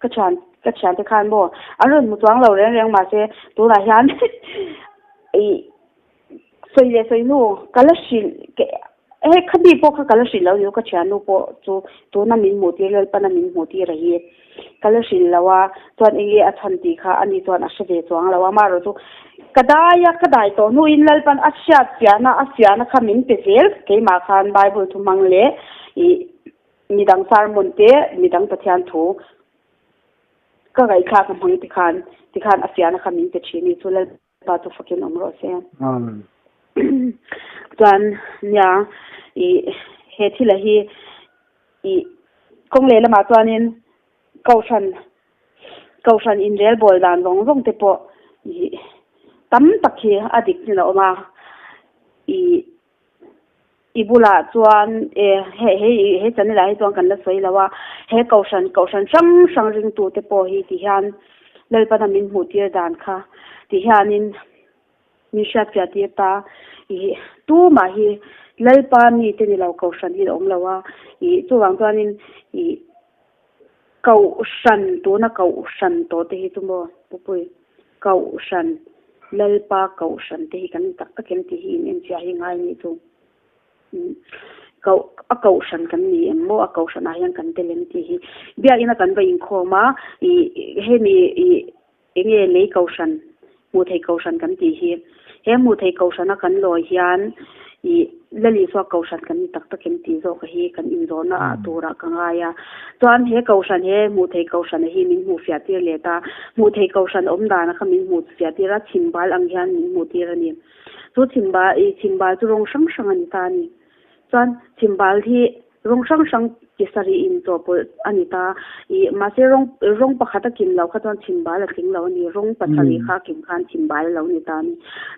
Ka thian ka thiante khan maw an rawn hmu chuang lo reng reng mahse tunah hian i sawi leh sawi hnu ka la hrilh he khabi pawh kha ka la hrilh lo ni ka thiannu pawh chu tuna min hmuh tir Lalpana min hmuh tir a hi. Ka la hrilh lo a, chuan eng nge a chhan tih kha ani chuan a hre ve chuang lo a, amaherawh chu ka dai a, ka dai tawh hnuin Lalpan a hriat fiahna, a fiahna kha min pe zel, keimah khan Bible thu hmang leh ih midang sermon te, midang Pathian thu ka ngaihthlak a hmang tikhan, tikhan a fiahna kha min pe thin i chu Lalpa chu fakin awm rawh se. Chuan nia ih he thila hi ih kawng leh lamah chuanin kohhran kohhran inrel bawl dan zawng zawng te pawh ih tam tak hi a dik chin a awm a ih i bulah chuan e he he he channel ah hi chuan kan la sawi lo a he kohhran kohhran hrang hrang ringtu te pawh hi ti hian Lalpana min hmuh tir dan kha ti hianin. Min hriatfiah tir ta ih tumah hi Lalpa mi te ni lo kohhran hi a awm lo a ih chuvang chuanin ih kohhran tuna kohhran tawh te hi chu maw pupui kohhran Lalpa kohhran te hi kan tak tak em tih hi in enchhiah hi ngai anih chu koh a kohhran kan ni em maw a kohhran ah hian kan tel em tih hi biakina kan va inkhawm a ih hemi ih Enge lei kohhran, hmuh theih kohhran kan tih hi? He hmuh theih kohhrana kan lawi hian ih Lal Isua kohhran kan ni tak tak em tih zawk hi kan inzawhna ah turah ka ngai a. Chuan he kohhran, he hmuh theih kohhrana hi min hmuh fiah tir leh ta. Hmuh theih kohhran awm dana kha min hmuh fiah tir a, chhimbal ang hian min hmuh tir a ni. Chu chhimbal, ih chhimbal chu rawng hrang hrang a ni ta a ni. Chuan chhimbal hi Rawng hrang hrang chi sarih in chawhpawlh a ni ta. Ih, mahse rawng, rawng pakhat a kim lo kha chuan chhimbal a tling lo a ni. Rawng pasarih kha a kim khan chhimbal a lo ni ta a ni.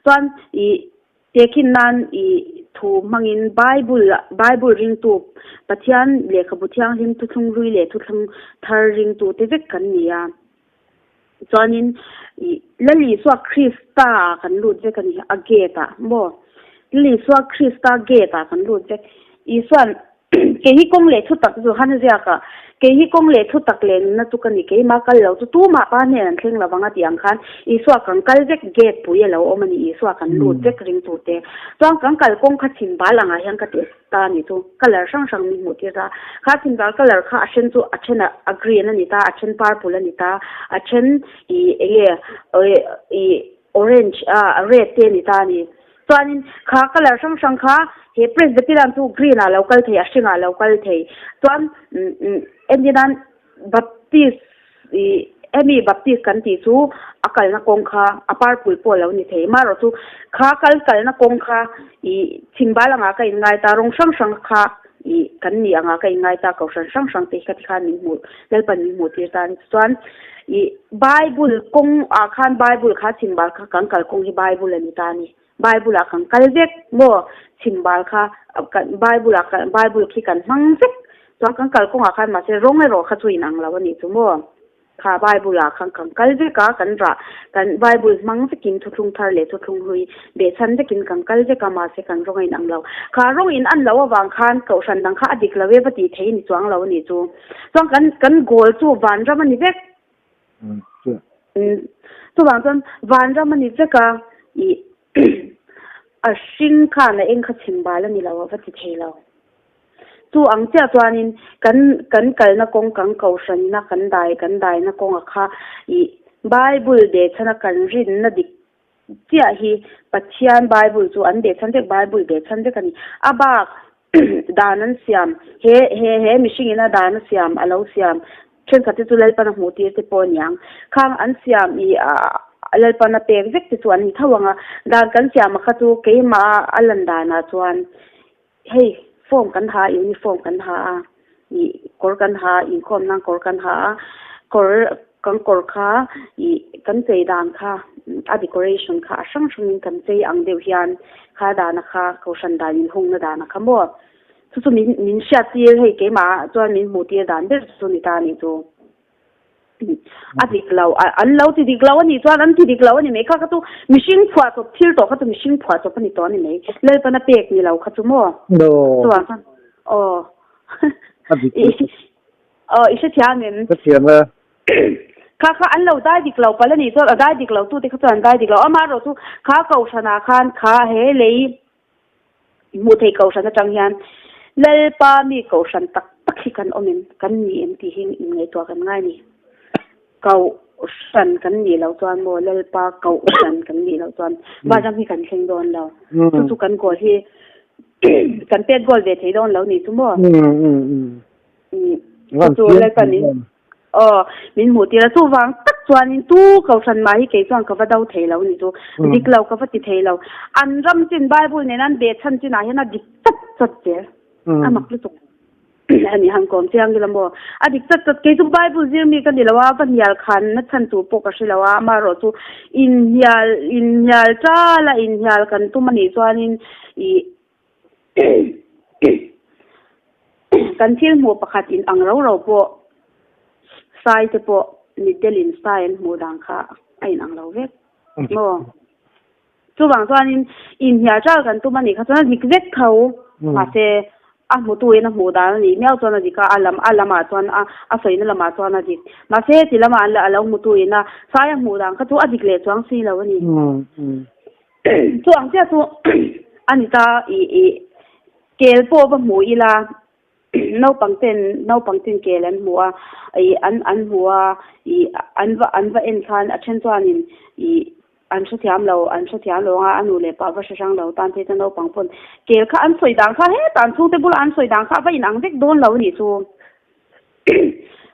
Chuan, ih, tehkhin nan ih thu hmangin Bible, Bible ringtu, Pathian lehkhabu thianghlim thuthlung hlui leh thuthlung thar ringtu te vek kan ni a. Chuanin, ih, Lal Isua Krista ah kan lut vek a ni, a gate ah maw? Lal Isua Krista gate ah kan lut vek. Isua'n, Kei hi kawng leh thutak chu han ziak a, Kei hi kawng leh thutak leh nunna chu ka ni, keimah kal lo chu tumah pa hnen an thleng lovang a tih ang khan Isua kan kal vek, gate pui a lo awm a ni, Isua kan lut vek ringtute. Chuan kan kal kawng kha chhim bal angah hian ka ti. Ta a ni chu colour hrang hrang min hmuh tir ta. Kha chhimvar colour kha a then chu a then a green a ni ta, a then purple a ni ta, a then ih enge ih orange ah red te a ni ta a ni. Chuanin kha colour hrang hrang kha he Presbyterian chu green ah lo kal thei a hring ah lo kal thei. Chuan entirnan Baptist ih hemi Baptist kan tih chu a kalna kawng kha a purple pawh a lo ni thei. Marawh chu kha kal kalna kawng kha ih chhimbal angah ka inngai ta rawng hrang hrang kha I kan ni anga ka inngai ta kohhran hrang hrang te hi ka ti khan min hmuh Lalpan min hmuh tir ta a ni. Chuan i Bible kawng ah khan Bible kha chhimbal kha kan kal kawng hi Bible a ni ta a ni. Bible ah kan kal vek maw chhimbal kha kan Bible ah kan Bible khi kan hmang vek chuan kan kal kawng ah khan mahse rawng erawh kha chu inang lo a nih chu maw. Kha Bible ah khan kan kal vek a, kan rah, kan Bible hmang vekin thuthlung thar leh thuthlung hlui behchhan vekin kan kal vek a, mahse kan rawng a inang lo. Kha rawng in an loh avang khan kohhran dang kha a dik lo e va tih theih a ni chuang lo a nih chu. Chuan kan kan goal chu vanram a ni vek. Chuvang chuan vanram a ni vek a, ih a hring khan a eng kha chim bal a ni lo a va ti thei lo. Chu ang chiah chuanin kan kan kalna kawng kan kohhranna kan dai kan daina kawnga kha ih Bible behchhana kan rinna dik chiah hi Pathian Bible chu an behchhan vek Bible behchhan vek a ni. A bak dan an siam he he he mihringin a dan a siam a lo siam thenkhat te chu Lalpana hmuh tir te pawh a niang. Khang an siam ih Lalpana pek vek te chu an ni tho ang a, dan kan siam a kha chu keimah a lan danah chuan Hei form kan ha a, uniform kan ha a, ih kawr kan ha a, inkhawm nan kawr kan ha a, kawr kan kawr kha ih kan chei dan kha a decoration kha a hrang hrangin kan chei ang deuh hian kha dana kha kohhran dan inhungna dana kha maw chu chu min min hriat tir hei keimah ah chuan min hmuh tir dan ber chu ni ta a nih chu. A dik lo, an lo ti dik lo a nih chuan an ti dik lo a ni mai. Kha kha chu mihring phuah chawp thil tawh kha chu mihring phuah chawp a ni tawh a ni mai. Lalpana pek ni lo kha chu maw? No. Chuvang chuan aw. A dik lo. Aw, i hrethiam em? Hrethiam e. Kha kha an lo dai dik lo palh a nih chuan a dai dik lo tute kha chuan an dai dik lo. Amaherawh chu kha kohhranah khan kha he lei Hmuh theih kohhran atang hian Lalpa mi kohhran tak tak hi kan awm em, kan ni em tih hi inngaihtuah kan ngai a ni. Kohhran kan nih loh chuan maw Lalpa kohhran kan nih loh chuan vanram hi kan thleng dawn lo. Chu chu kan goal hi kan pet goal ve thei dawn lo ni chu maw. Chu chu Lalpa min Aw, min hmuh tir a, chuvang tak chuanin tu kohhran mah hi kei chuan ka va do thei lo ni chu, dik lo ka va ti thei lo. An ram chin Bible nen an behchhan chinah hian a dik chat chat zel, a mak lutuk a ni han kawm chiang ila maw, a dik chat chat, kei chu Bible zir mi ka ni lo a, va hnial khan na chhan tur pawh ka hre lo a, amaherawh chu inhnial inhnial tal a inhnial kan tum a nih chuanin ih Kan thil hmuh pakhat in ang ro ro pawh sai te pawh mitdelin sai an hmuh dan kha a in ang lo vek maw? Chuvang chuanin inhnial ṭal kan tum a nih kha chuan a dik vek tho mahse a hmutu in a hmuh dan a nih miau chuan a dik a, a lam a lamah chuan a a sawina lamah chuan a dik mahse ti lamah an a lo hmutu in a sai a hmuh dan kha chu a dik leh chuang si lo a ni. Chu ang chiah chu a ni ta i i kel pawh va hmu ila naupang ten naupang ten kel an hmu a i an an hmu a i an va an va en khan a then chuanin i an hrethiam lo an hrethiam lo anga a nu leh pa va hre hrang lo tan phei chuan naupang pawn kel kha an sawi dan kha hetah an chhungte bulah an sawi dan kha a va inang vek dawn lo a nih chu.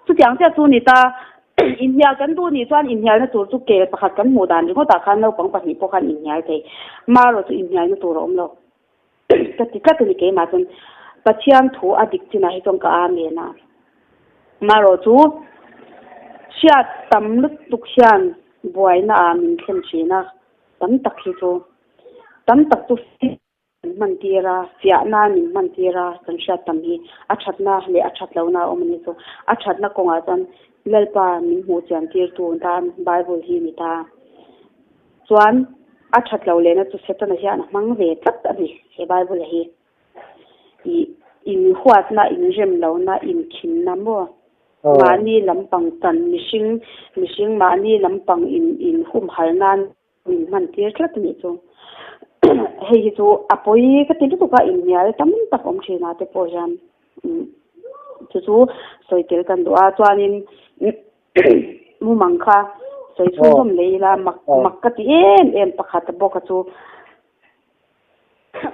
Chutiang chiah chu ni ta, inhnial kan duh nih chuan inhnialna tur chu kel pakhat kan hmuh dan ringawtah khan naupang pahnih pawh khan inhnial thei. Marawh chu inhnialna tur a awm lo. Ka ti tlat a ni keimah chuan Pathian thu a dik chinah hi chuan ka amen a. Marawh chu hriat tam lutuk hian buaina ah min thlen thin a, tam tak hi chu tam tak chu Min hman tir a, fiahna min hman tir a, kan hriat tam hi a thatna leh a that lohna a awm a ni chu. A thatna kawngah chuan Lalpa min hmuh chian tirtu tan Bible hi ni ta. Chuan a that loh lehna chu Setana hian a hmang ve tlat a ni he Bible hi. Ih inhuatna, inrem lohna, inkhinna maw? Mahni lampang tan mihring mihring mahni lampang in inhumhal nan Min hman tir tlat a nih chu. Hei hi chu a pawi ka ti lutuk a, inhnial tam tak awm thin ah te pawh hian chu chu sawi tel kan duh a, chuanin mumang kha sawi chhunzawm leh ila mak mak ka ti em em pakhat bawk a chu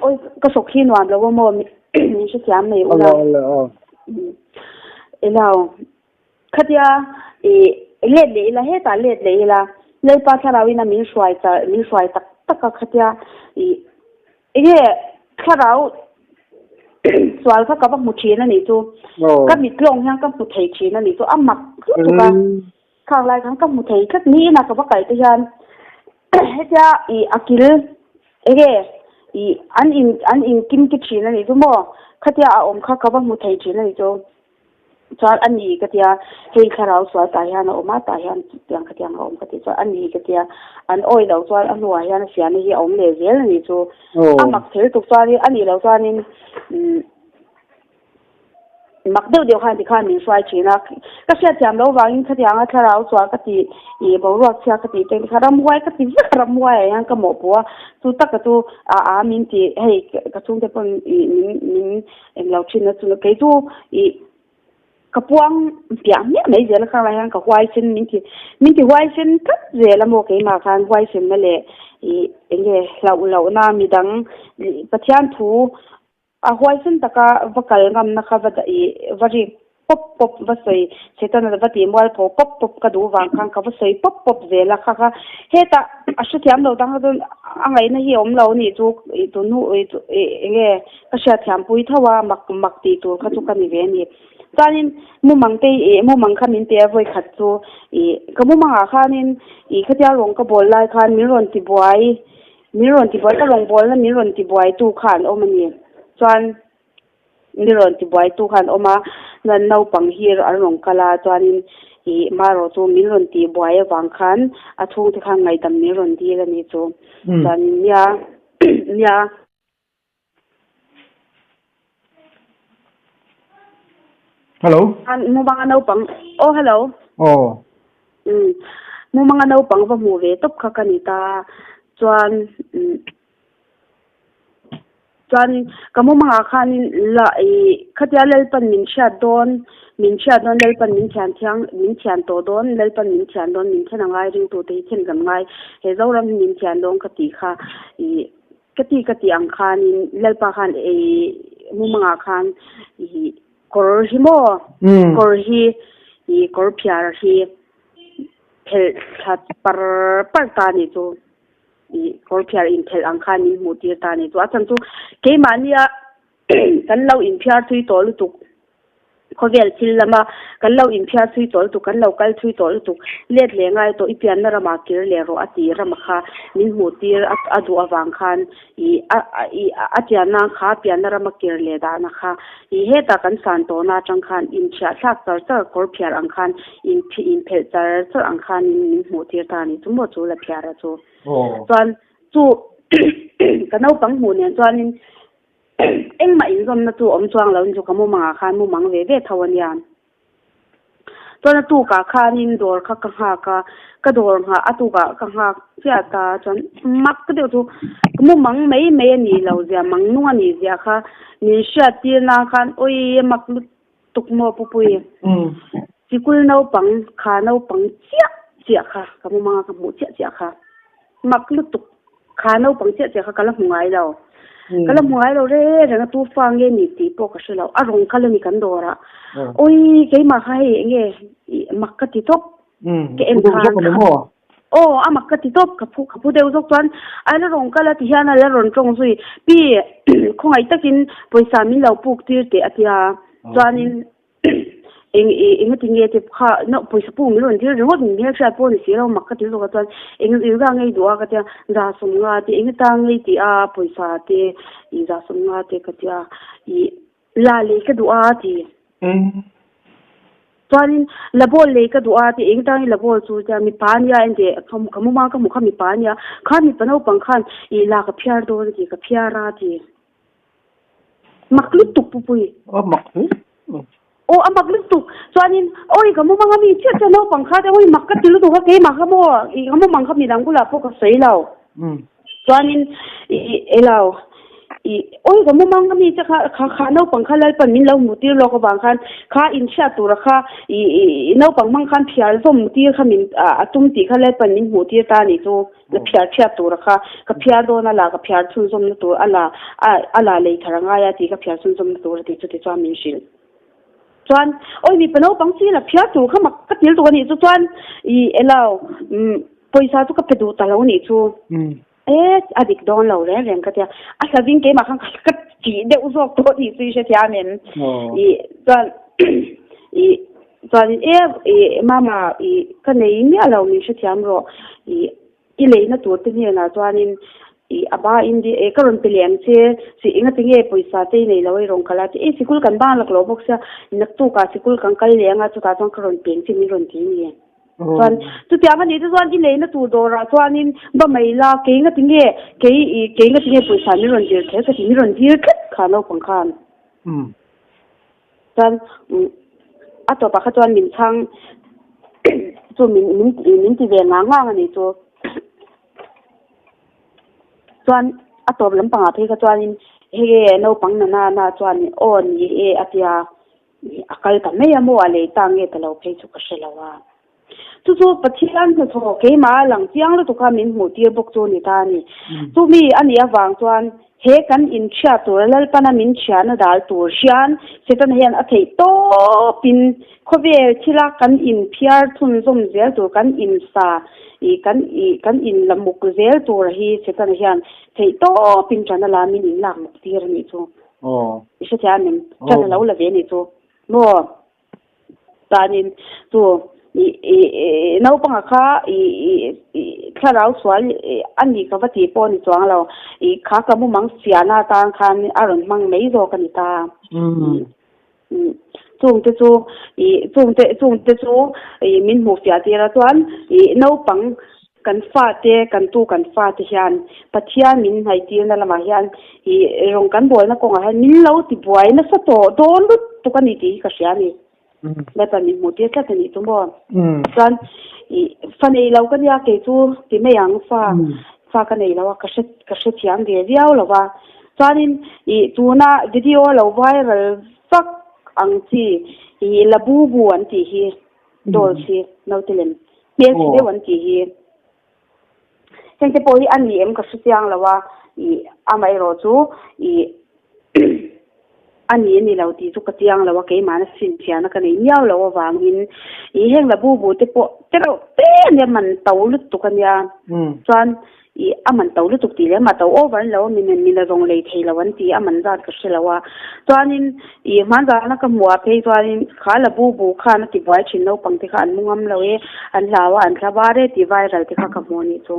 awi ka sawk hi nuam lo a maw min hrethiam mai ula elo. Khatia i let leh ila, hetah let leh ila, Lalpa thlarauin a min hruai char, min hruai tak tak a khatia i enge thlarau sual kha ka va hmu thin a nih chu. Ka mit lawng hian ka hmu thei thin a nih chu. A mak lutuk a. Khang lai khan ka hmu thei tlat niin a ka va kal te hian hetia ih a kil enge ih an in an in kim ki thin a nih chu maw khatia a awm kha ka va hmu thei thin a nih chu. Chuan a ni ka tia hei thlarau sual tah hian a awm a tah hian tiang khatiang a awm ka tih chuan a ni ka tia an awi loh chuan a hnuah hian a fiahna hi a awm leh zel a nih chu a mak thel tuk chuanin a nih loh chuanin umm mak deuh deuh khan tikhan min hruai thin a ka hriatthiam loh vangin khatianga thlarau sual ka tih ih boruak chhia ka tih te kha ramhuai ka ti vek a ramhuai ah hian ka mawhpuh a chu taka chu a a min tih hei ka chhungte pawn ih min min Englo thin a chu kei chu ih ka puang piah miah mai zel a khang lai hian ka huaisen min ti min ti huaisen tlat zel a maw keimah khan huaisenna leh ih eng nge hlauh lohna midang Pathian thu a huaisen taka va kal ngamna kha va ih va rik pawp pawp va sawi Setana va tih mualpho pawp pawp ka duh vang khan ka va sawi pawp pawp zel a kha kha hetah a hrethiam lo dang chuan a ngaihna hi a awm lo a nih chu ih tun hnu ih eng nge ka hriatthiam pui tho a mak mak tih tur kha chu ka ni ve a ni chuanin mumang te ih mumang kha min pe a vawi khat chu ih ka mumangah khanin ih khatia rawng ka bawl lai khan min rawn ti buai min rawn ti buai ka rawng bawlna min rawn ti buai tu kha an awm a ni chuan. Ni rawn ti buaitu khan awm a, chuan naupang hi an rawn kal a, chuanin ih marawh chu min rawn tih buai avang khan a chhungte khan ngaihdam min rawn dil a nih chu. Chuanin nia nia. Hello. Mumanga naupang aw hello. Aw. Umm mumanga naupang va hmuh ve tawp kha ka ni ta chuan umm. Chuanin ka mumangah khanin la ih khatia Lalpan min hriat dawn, min hriat dawn Lalpan min thian thiang, min thian tawh dawn, Lalpan min thian dawn, min then a ngai ringtute hi then kan ngai, he Zoram hi min thian dawn ka tih kha ih ka ti ka tih ang khanin Lalpa khan ih mumangah khan ih kawr hi maw kawr hi ih kawr phiar hi phelh thla par par ta a nih chu. Ih kawrphiar inphelh ang khan min hmuh tir ta a ni chu. A chhan chu keimahnia kan lo inphiar thui tawh lutuk, khawvel thil lama kan lo inphiar thui tawh lutuk, kan lo kal thui tawh lutuk, let leh ngai tawh i pianna ramah kir leh rawh a ti rama kha min hmuh tir a duh avang khan ih a ih a pianna kha pianna rama kir leh dahna kha ih hetah kan san tawhna atang khan inthiah thlak char char kawrphiar ang khan Inphelh char char ang khanin min hmuh tir ta a ni chu maw chu Laphiara chu. Chuan chu ka naupang hmuh nen chuanin engmah inzawmna chu awm chuang lo chu ka mumangah khan mumang ve ve tho a nia. Chuan a tukah khanin dawr kha ka nghak a, ka dawr nghah a tukah ka nghak chiah ta chuan mak deuh chu mumang mai mai a nih loh zia mang nung a nih zia kha min hriat tir nan khan awi mak lutuk. Tukmaw Pupui, Sikul naupang kha naupang chiah chiah kha ka mumanga ka hmuh chiah chiah kha mak lutuk kha naupang chiah chiah kha ka la hmu ngai lo. Ka la hmu ngai lo re reng a tu fa nge ni tih pawh ka hre lo. A rawng kal a ni kan dawr ah. Awii keimah kha hei enge mak ka ti tawp. Ka en khan Aw a mak ka ti tawp ka phu ka phu deuh zawk chuan a la rawn kal a ti hian a la rawn tawng zui pi khawngaih takin pawisa min lo puk tir teh a tia chuanin eng ih eng ati nge te kha na pawisa puk min rawn tir ringawt min hmelhriat pawh a ni si lo mak ka ti zawk a chuan eng eng zah ngei duh a ka tia za sawm nga te eng ata ngei tih a pawisa te ih za sawm nga te ka tia ih La lei ka duh a ti. Chuanin la ball lei ka duh a ti eng tangin la ball chu tia mipa ania ente ka muma ka hmu kha mipa ania kha mipa naupang khan ih la ka phiar dawn a ti ka phiar a ti. Mak lutuk pupui. A mak hle. Aw a mak lutuk. Chuanin awi ka mumanga mi chiah chiah naupang kha te awi mak ka ti lutuk a keimah kha maw ih ka mumang kha midang bulah pawh ka sawi lo. Chuanin ih elo ih awi ka mumang ami che kha kha kha naupang kha Lalpan min lo hmu tir lawk avang khan kha inhriat tura kha ih ih naupang hmang khan phiar zawm tir kha min a tum tih kha Lalpan min hmuh tir ta a nih chu la phiar chhiat tura kha ka phiar dawn a la ka phiar chhunzawmna tur a la a la lei thar a ngai a tih ka phiar chhunzawmna tur a tih chu tichuan min hrilh. Chuan awi mipa naupang chi la phiar tur kha mak ka til tuk a nih chu chuan ih elo umm pawisa chu ka pe duh ta lo a nih chu. E a dik dawn lo reng reng ka tia. A hlavin keimah khan ka tih deuh zawk tawh tih chu i hrethiam em? I chuan i chuanin e i mama i ka nei miah lo min hrethiam rawh i i leina tur te hnenah chuanin i a ba in di e ka rawn pe leh ang che chi engati nge pawisa te i nei lo a i rawn kal a ti e sikul kan bang lak lo bawk sia naktukah sikul kan kal leh anga chutah chuan ka rawn pe ang che min rawn ti a ni. Chuan chutiang a nih te chuan i leina tur dawrah chuanin va mai la kei nga tinge kei i kei nga tinge pawisa min rawn dil kher ka ti min rawn dil tlat kha naupang khan. Chuan a tawpah kha chuan min chhang chu min min min ti ve ngang ngang a nih chu. Chuan a tawp lampangah phei kha chuanin hei e naupang na na na chuan aw ni e a tia. A kal ta mai a maw a lei ta nge ta lo phei chu ka hre lo a. Chu chu Pathian hnathawh keimah a lang chiang lutuk a min hmuh tir bawk chu ni ta a ni. Chumi a nih avang chuan he kan inchhiat tur a Lalpana min chhiahna dal tur hian Setana hian a theih tawpin khawvel thila kan inphiar chhunzawm zel tur kan insa ih kan ih kan inlamuk zel tur hi Setana hian theih tawpin ṭana la min inlak muk tir a nih chu. Aw. I hrethiam a min ṭan a lo la ve ni chu maw? Tanin chu i i i naupanga kha i i i thlarau sual a ni ka va tih pawh a ni chuang lo. I kha ka mumang fiahna atan khan a rawn hmang mai zawk a ni ta. Chungte chu i chungte chungte chu i min hmuh fiah tir a chuan i naupang Kan fate, kan tu kan fate hian Pathian min hnaihtirna lamah hian i rawng kan bawlna kawngah hian min lo ti buai nasa tawh dawn lutuk a ni tih hi ka hria a ni. Lalpan min hmuh tir tlat a nih chu maw? Chuan i fa nei lo ka nia kei chu ti mai ang fa fa ka nei lo a ka hre ka hrethiam ve viau lo va. Chuanin i tuna video lo viral vak ang chi i labubu an tih hi Doll hi naute lem hmel chhe deuh an tih hi. Heng te pawh hi a ni em ka hre chiang lo a, ih amaherawh chu ih a ni a ni lo tih chu ka chiang lo a, keimahna finfiahna ka nei miau loh avangin ih heng la bu bu te pawh tereuh te ania man to lutuk ania chuan Ih, a man to lutuk tih leh mah to over an lo a, min min a zawng lei thei lo an ti a, man zat ka hre lo a. Chuanin ih hmanzana ka hmuh ah phei chuanin kha la bu bu khan a ti buai thin naupang te kha an mu ngam lo e, an hlau a, an thla var e tih viral te kha ka hmuh a nih chu.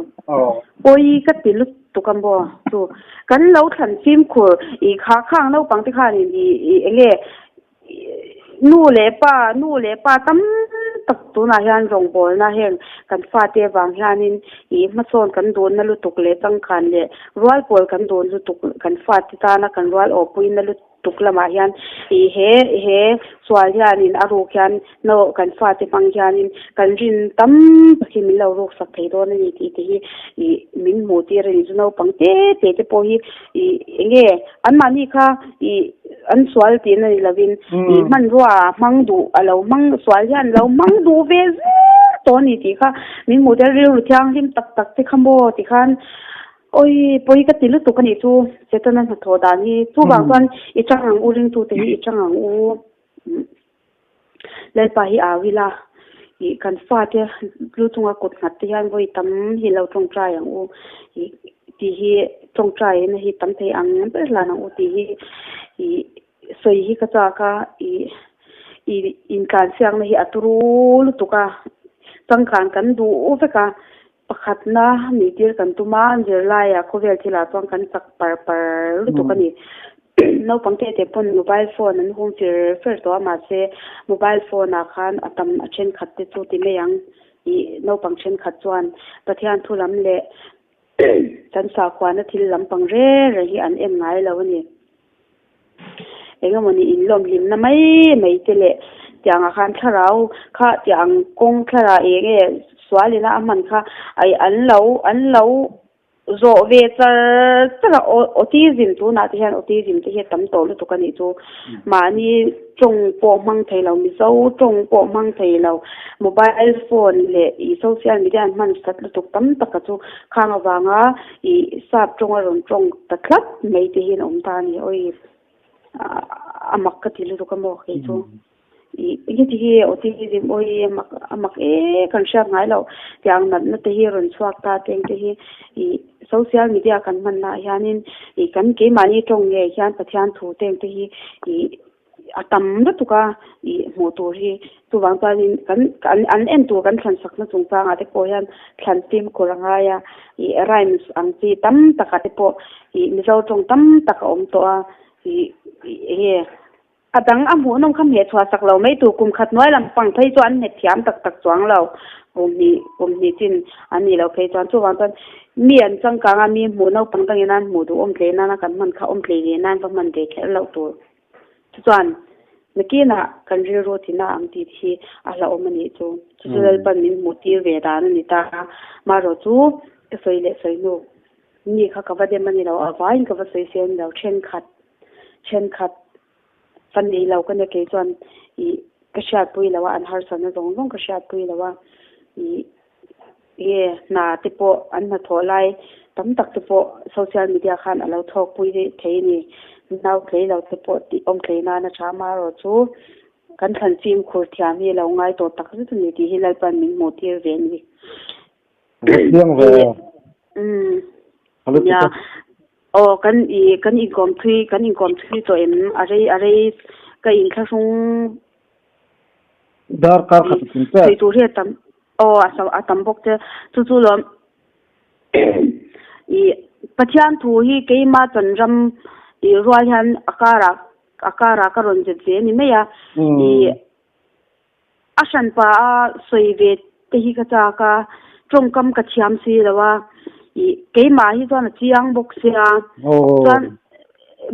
Pawi ka ti lutuk a maw chu. Kan lo thlan fimkhur ih kha khang naupang te khanin ih ih eng nge Nu leh pa, nu leh pa tam tak tunah hian rawngbawlna heng kan fate avang hianin ih hmasawn kan duhna lutuk leh changkan leh rual pawl kan duh lutuk kan fate tana kan rual awhpuina lutuk lamah hian ih he he sual hianin a ruk hian no kan fate hmang hianin kan rin tam tak hi min lo ruk sak thei dawn a ni tih te hi ih min hmuh tir a ni. Chu naupang te te te pawh hi ih eng nge anmahni kha ih an sual tihna ni lovin ih hmanrua hmang duh a lo hmang sual hian lo hmang duh ve zel tawh a ni tih kha min hmuh tel rilru thianghlim tak tak te kha maw ti khan awi pawi ka ti lutuk a nih chu Setana hnathawh dan hi chuvang chuan i chang ang u ringtute hi i chang ang u. Lalpa hi au ila ih kan fate lu chunga kut nghat te hian vawi tam hi lo tawngtai ang u ih tih hi tawngtai na hi tam thei ang ber hlan ang u tih hi ih sawi hi ka chak a ih ih intlansiakna hi a turu lutuk a changkan kan duh vek a pakhatna nih tir kan tum a zirlaiah khawvel thilah chuan kan chak par par lutuk a ni. Naupang te te pawn mobile phone an hum fir fir tawh a mahse mobile phone ah khan a tam a thenkhat te chu ti mai ang ih naupang thenkhat chuan Pathian thu lam leh kan sakhuana thil lampang reng reng hi an en ngai lo a ni. Engemaw ni inlawm hlimna mai mai te leh tiang ah khan thlarau kha tiang kawng thlarau eng nge sual ina a hman kha ai an lo an lo Zawh ve char char a autism tunah te hian autism te hi a tam tawh lutuk a nih chu. Mahni tawng pawh hmang thei lo, Mizo tawng pawh hmang thei lo, mobile phone leh ih social media an hman sat lutuk tam taka chu khang avanga ih sap tawng a rawn tawng ta tlat mai te hian a awm ta a ni. Awi a mak ka ti lutuk a maw kei chu. I heti hi autism aw hi a mak a mak e kan hriat ngai loh tiang natna te hi rawn chhuak ta teng te hi i social media kan hman lah hianin i kan keimahni tawng ngei hian Pathian thu teng te hi i a tam lutuk a i hmuh tur hi chuvang chuanin kan an an en tur kan thlan sakna chungchangah te pawh hian thlan fimkhur a ngai a i rhymes ang chi tam takah te pawh i Mizo tawng tam tak a awm tawh a i enge A dang a hmuhnawm kha hmeh chhuah sak lo mai tur kum khat hnuai lam pang phei chu an hmet thiam tak tak chuang lo. Kum hnih kum hnih chin an nih loh phei chuan chuvang chuan mi an changkang a, mi hmuh naupang dangin an hmuh duh awm tlei nana kan hman kha awm tlei ve nan va hman ve kher loh tur. Chuchuan nakinah kan rilru tina ang tih hi a hlauhawm a nih chu. Chu chu Lalpan min hmuh tir ve dan a ni ta a, marawh chu ka sawi leh sawi hnu mi kha ka va dem a ni lo, a vaiin ka va sawi se a ni lo, thenkhat Thenkhat ka nei lo ka nia kei chuan ih ka hriatpui lo a, an harsatna zawng zawng ka hriatpui lo a, ih nge hna te pawh an hnathawh lai tam tak te pawh social media khan a lo thawkpui thei a ni. Nau tlei lo te pawh tih awm tlei nan a tha amaherawh chu kan thlan fimkhur thiam hi a lo ngai tawh tak zet a ni tih hi Lalpan min hmuh tir ve a ni. Chiang ve. Umm. Nia. Aw kan i kan inkawm thui kan inkawm thui tawh em a rei a rei ka inthlahrung Dar kar khat a tling che. Thui tur hi a tam aw a sa a tam bawk che chu chu lawm i Pathian thu hi keima chan ram i rual hian a karah a karah ka rawn zet ve a ni mai a i A hranpa a sawi ve te hi ka chak a, tawngkam ka thiam si lo a, ih keimah hi chuan a chiang bawk sia, chuan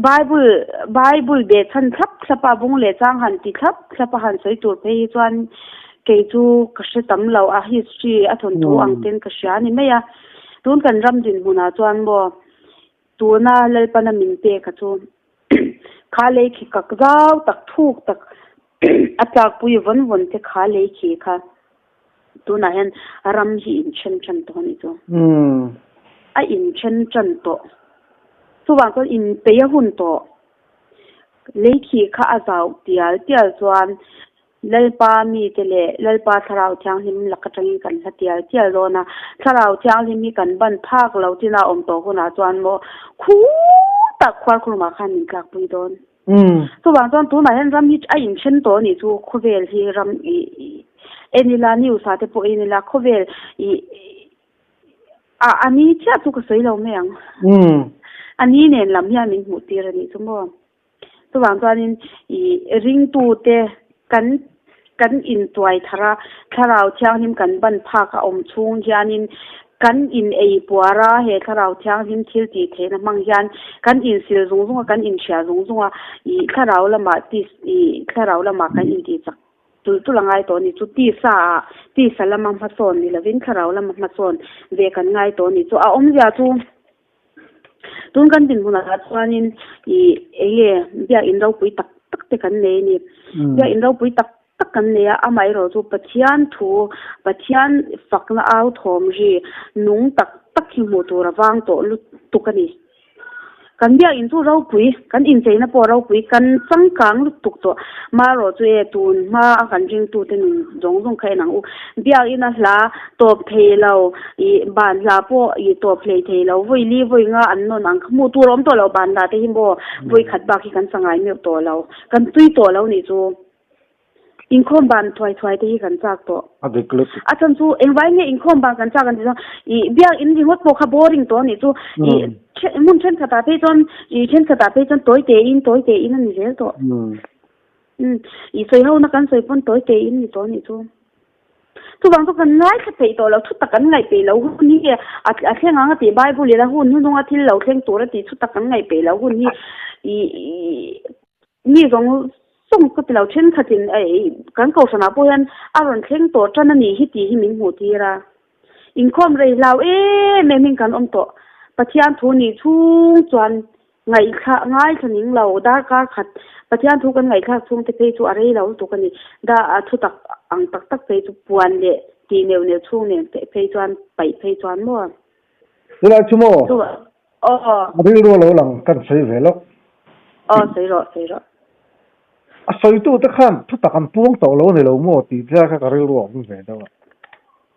Bible Bible beh chhan thlap thlap a bung leh chang han ti thlap thlap a han sawi tur phei hi chuan kei chu ka hre tam lo a, history a thawnthu ang ten ka hria a ni mai a, tun kan ram dinhmunah chuan maw tuna Lalpana min pek a chu kha lei khi kak zau tak thuk tak A tlakpui vawn vawn te kha lei khi kha tunah hian ram hi in then tan tawh a nih chu. A in then tan tawh. Chuvang chuan in peih a hun tawh. Lei khi kha a zau tial tial chuan Lalpa mite leh Lalpa Thlarau Thianghlim lak atangin kan hla tial tial dawn a. Thlarau Thianghlim hi kan ban phak lo tina awm tawh hunah chuan maw khu tak khuarkhurumah khan min tlakpui dawn. Chuvang chuan tunah hian ram hi a inthen tawh a nih chu khawvel hi ram ih en ila news ah te pawh en ila khawvel ih a a ni chiah chu ka sawi lo mai ang. A ni nen lam hian min hmuh tir a nih chu maw. Chuvang chuanin ih ringtute kan kan intuai thar a, Thlarau Thianghlim kan ban phak a awm chhung hianin kan in ei puar a, he Thlarau Thianghlim thil tih theihna hmang hian kan insil zung zung a, kan inhria zung zung a, ih Thlarau lamah tis ih Thlarau lamah kan intih chak tul tul a ngai tawh a ni chu, tisa ah tisa lama hmasawn ni lovin Thlarau lama hmasawn ve kan ngai tawh a ni chu, a awmzia chu Tun kan dinhmunah chuanin ih enge biakinn ropui tak tak te kan nei a ni. Biakinn ropui tak tak kan nei a, amaherawh chu Pathian thu, Pathian fakna au thawm ri nung tak tak hi hmuh tur a vang tawh lutuk a ni. Kan biakinn chu ropui, kan incheina pawh ropui, kan changkang lutuk tawh. Marawh chu e tun hma a kan ringtute nun zawng zawng kha en ang u. Biakinn a hla tawp thei lo. Ih ban hla pawh ih tawp hlei thei lo, vawi li vawi nga an nawn ang kha hmuh tur a awm tawh lo ban hla te hi maw vawi khat bak hi kan sangai meuh tawh lo, kan tui tawh lo nih chu inkhawm ban thuai thuai te hi kan chak tawh. A dik lutuk. A chhan chu engvai nge inkhawm ban kan chak an tih chuan ih biak in ringawt pawh kha boring tawh nih chu ih hmun thenkhatah phei chuan ih thenkhatah phei chuan tawi te in tawi te in a ni zel tawh. Umm ih sawi ho na kan sawi pawn tawi te in ni tawh nih chu. Chuvang chu kan ngaithla peih tawh lo, thutak kan ngaih peih lo hun hi a a thleng ang a tih Bible in a hun hnununga thil lo thleng tur a tih thutak kan ngaih peih lo hun hi ih mi zawng zawng ka ti lo thenkhatin kan kohhranah pawh hian a rawn thleng tawh tan a nih hi tih hi min hmuh tir a. Inkhawm rei hlau em em in kan awm tawh. Pathian thu nih chhung chuan Ngaihthla ngaithla ning lo, darkar khat Pathian thu kan ngaihthlak chhung te phei chu a rei lo lutuk a ni. Da a thu tak ang tak tak phei chu puan leh tih neuh neuh chhung nen phei chuan paih phei chuan maw? Chulai chu maw? Chu aw. A rilru a lo lang kan sawi ve lawk. Aw sawi rawh sawi rawh. A sawitu te khan thutak an puang tawh lo a ni lo maw tih zia kha ka rilru a awm ve deuh a.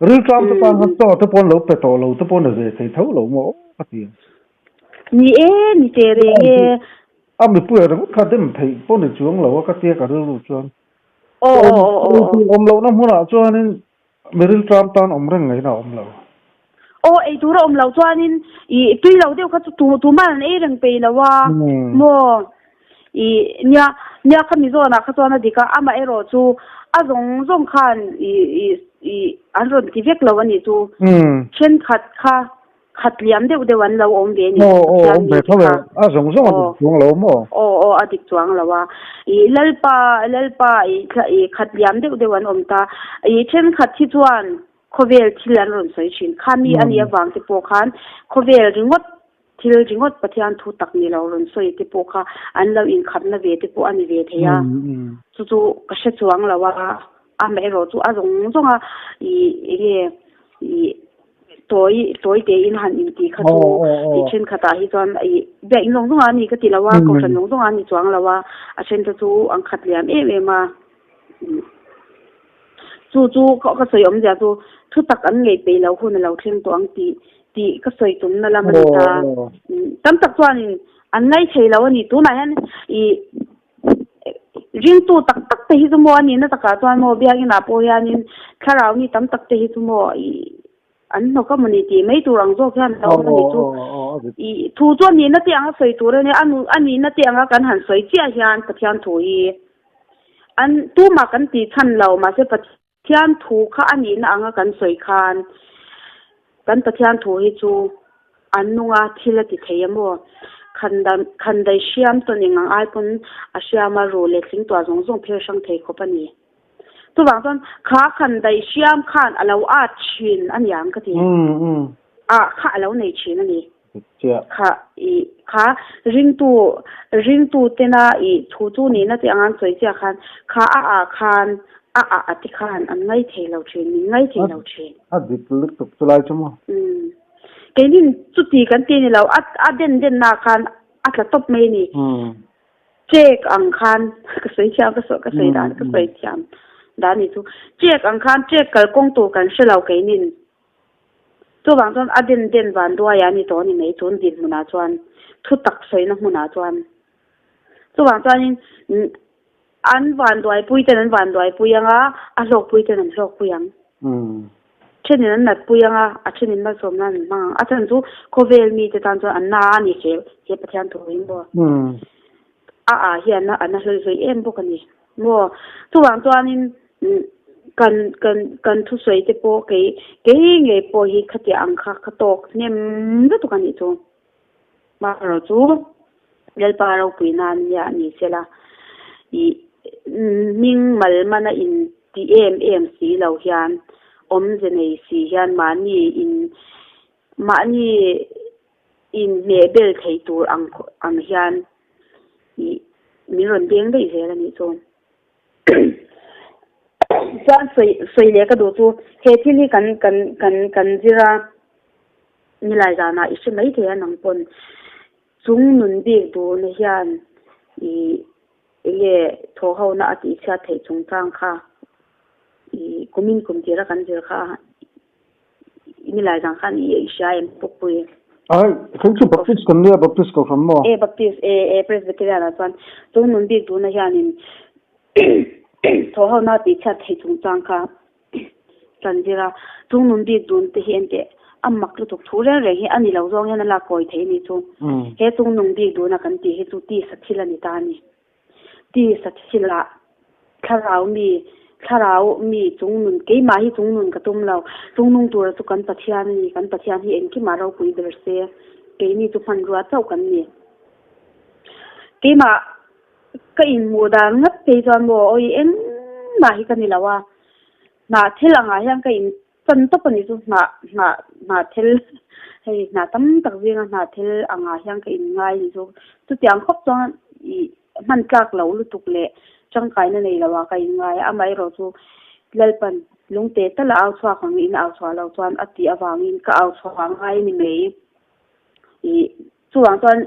Rilṭam te tan khan chaw te pawh an lo pe tawh lo te pawh ni ve thei tho lo maw aw ka ti a. Ni e, ni teh reng e. A mipui ringawt kha dem theih pawh ni chuang lo a ka tia ka rilru chuan. Aw aw aw aw aw. Awm lohna hmunah chuanin Mi rilṭam tan awm reng ngaihna a awm lo. Aw, ei tur a awm lo chuanin i tui lo deuh kha chu tu tuman an ei reng peih lo a maw? I nia, nia kha mi zawnah kha chuan a dik a, amaherawh chu a zawng zawng khan i i i an rawn ti vek lo a nih chu. Thenkhat kha Khat liam deuh deuh an lo awm ve ni. Aw aw awm ve tho e, a zawng zawng a dik chuang lo maw? Aw aw a dik chuang lo a, i Lalpa Lalpa i i khat liam deuh deuh an awm ta, i thenkhat hi chuan khawvel thil an rawn sawi thin, khami a nih avang te pawh khan khawvel ringawt thil ringawt Pathian thu tak ni lo rawn sawi te pawh kha an lo inkhapna ve te pawh a ni ve thei a, chu chu ka hre chuang lo a, amaherawh chu a zawng zawng a i enge i Tawi tawi tein han intih kha chu tih thenkhatah hi chuan ih biakinn zawng zawngah a ni ka ti lo a, kohhran zawng zawngah a ni chuang lo a, a thente chu an khat liam em em a. Chu chu ka sawi awmzia chu thu tak an ngeih peih loh hun a lo thleng tawh ang tih tih ka sawi tumna lam a ni ta. Tam tak chuanin an ngaithei lo a ni. Tunah hian ih Ringtu tak tak te hi chu maw a nihna takah chuan maw biakinah pawh hianin thlarau mi tam tak te hi chu maw ih an hnawk a mawni tih mai tur ang zawk hian a lo awm a ni chu. Ih thu chu a nihna te anga sawi tur a nia, a nihna te anga kan han sawi chiah hian Pathian thu hi an tumah kan tih chhan lo mahse Pathian thu kha a nihna anga kan sawi khan kan Pathian thu hi chu an nunga thil a ti thei a maw? Khandai hriam tawn eng ang ai pawn a hriam a ru leh tling tuah zawng zawng phel hrang thei khawp a ni. Chuvang chuan kha khandai hriam khan a lo at thin a niang ka ti. Ah kha a lo nei thin a ni. Kha i kha ringtu ringtu tena i thu chu nihna te anga an sawi chiah khan kha a ah khan a ah a ti khan an ngai thei lo thin, min ngai thei lo thin. A dik lutuk chu lai chu maw? Umm. Keinin chuti kan ti ni lo, a a den denna khan a tla tawp mai a ni. Check ang khan ka sawi thiam ka sawi ka sawi dan ka sawi thiam dan ni chu. Check ang khan check kalkawng tur kan hre lo keinin. Chuvang chuan a den den van duai a ni tawh a ni mai tun dinhmunah chuan thu tak sawina hmunah chuan. Chuvang chuanin an van duaipui ten an van duaipui ang a, a hlawkpui ten an hlawkpui ang. Thenin an natpui ang a, a thenin malsawmna an hmang ang. A chhan chu khawvel mite tan chuan an na a ni he he Pathian thu hi maw? A ah hian a na hlawih hlawih em bawk a ni. Maw? Chuvang chuanin kan kan kan thusawi te pawh kei kei ngei pawh hi khatiah ang kha ka tawk hnem lutuk a nih chu. Hmanraw chu Lalpa ropui nan nia a ni sela ih hming mal mana in ti em em si lo hian awmze nei si hian mahni in mahni in hmeh bel thei tur ang ang hian ih min rawn deng daih zel a nih chu. Chuan sawi sawi leh ka duh chu he thil hi kan kan kan kan zir a nilai zanah i hre mai thei a nang pawn chung nun bik duhna hian ih enge thaw ho na a tih chhiat theih chungchang kha ih kumin kum tira kan zir kha Nilai zang khan i i hria em pukpui? Ai, kei chu Baptist kan nia, Baptist kohhran maw? E, Baptist, e, e, Presbyterian ah chuan chung nun bik duhna hianin thaw ho na tih chhiat theih chungchang kha kan zir a, chung nun bik dun te hi enteh a mak lutuk thu reng reng hi a ni lo zawng hian a lak kawi thei a nih chu. He chung nung bik duhna kan tih hi chu tisa thil a ni ta a ni. Tisa thilah thlarau mi, thlarau mi chungnun, keimah hi chungnun ka tum lo, chungnung tura chu kan Pathian a ni, kan Pathian hi engkimah ropui ber se, keini chu hmanrua chauh kan ni. Keimah ka inhmuh dan ngat phei chuan maw awi engmah hi ka ni lo a, hnah thil angah hian ka in Chan tawp a nih chu hnah hnah hnah thil hei hnah tam tak zinga hnah thil angah hian ka inngai ni chu chutiang khawp chuan ih hman tlak lo lutuk leh tangkaina nei lo ah ka inngai a amaherawh chu Lalpan lungte tal a au chhuak ang in au chhuah loh chuan a tih avangin ka au chhuah ngai a ni mai ih chuvang chuan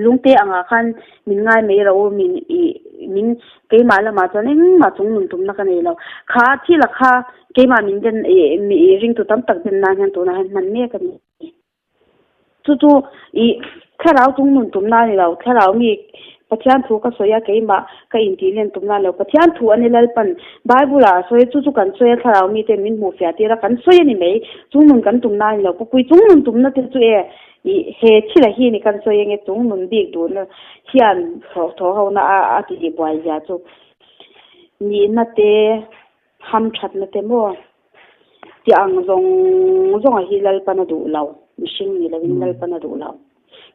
lungte angah khan min ngai mai ro min ih. min keimah lamah chuan engmah chung nun tumna ka nei lo. Kha thil a kha keimah min den i ringtu tam tak den nan hian tunah hian hman mek a ni. Chu chu i thlarau chung nun tumna a ni lo, thlarau mi Pathian thu ka sawi a keimah ka intih len tumna a ni lo. Pathian thu a ni Lalpan Bible ah a sawi a, chu chu kan sawi a thlarau mite min hmuh fiah tir a kan sawi a ni mai. Chung nun kan tumna a ni lo. Pupui chung nun tumna te chu e i he thil a hi ni kan sawi ange chung nun bik duhna hian thawh hona a tih buai zia chu nihna te ham thatna te maw Ti ang zawng zawng a hi Lalpan a duh lo, mihring ni loin Lalpan a duh lo.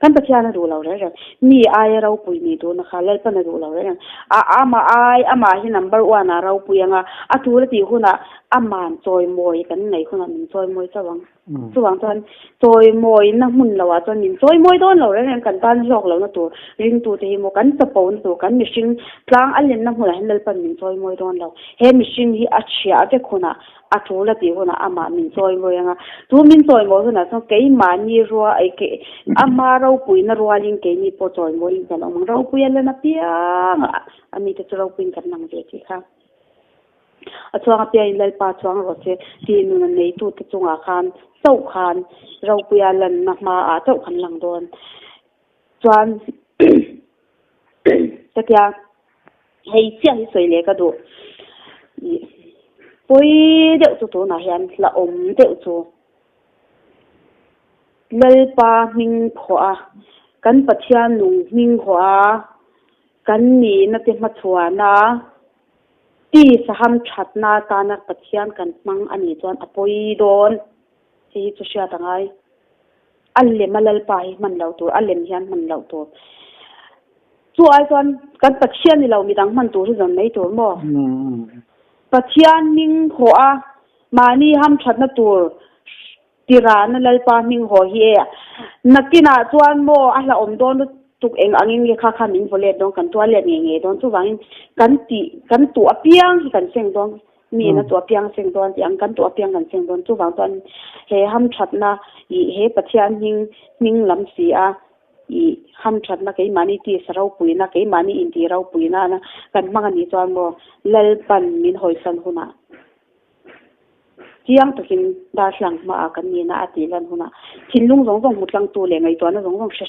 Kan Pathian a duh lo reng reng. Mi aia ropui ni duhna kha Lalpan a duh lo reng reng. A amah ai, amah hi number one ah ropui anga a tul a tih hunah aman chawimawi kan nei hunah min chawimawi chauh ang. Chuvang chuan chawimawina hmun loah chuan min chawimawi dawn lo reng reng kan tan hlawk lohna tur ringtute hi maw kan chapona tur kan mihring tlang a lenna hmunah hian Lalpan min chawimawi dawn lo. He mihring hi a chhia vek hunah a tul a tih hunah amah min chawimawi anga chu min chawimawi hunah chuan keimahni rua ama ropuina rualin keini pawh chawimawiin kan awm ang. Ropui a lan apiang a mite chu ropuiin kan lang ve tih kha. A chuang apiangin Lalpa chuang rawh che tih nun a neitute chungah khan chauh khan ropuia lanna hmaah chauh kan lang dawn. Chuan hetia hei chiah hi sawi leh ka duh. Pawi deuh chu tunah hian hlauhawm deuh chu Lalpa hming phawh a, kan Pathian nung hming hawh a, kan nihna te hmachhuan a, Tisa ham thatna atana Pathian kan hmang a nih chuan a pawi dawn. Hei hi chu hriat a ngai. A lem a Lalpa hi hman loh tur, a lem hian hman loh tur. Chu ai chuan kan Pathian ni lo midang hman tur hi zawn mai tur maw? Pathian hming hawh a, mahni ham thatna tur Tirana Lalpa hming haw hi e. Nakinah chuan maw a hlauhawm dawn lutuk eng angin nge kha kha min vaw let dawn, kan tuar let ngei ngei dawn. Chuvangin kan tih, kan tuh apiang hi kan seng dawn, mi in a tuh apiang a seng dawn tih ang, kan tuh apiang kan seng dawn. Chuvang chuan he hamthatna ih he Pathian hming hming lam si a ih hamthatna keimahni tisa ropuina, keimahni intih ropuina kan hmang a nih chuan maw Lalpan min hawisan hunah Chiang takin darthlang hmaah kan nihna a tih lan hunah thinlung zawng zawng hmu tlangtu leh ngaihtuahna zawng zawng hre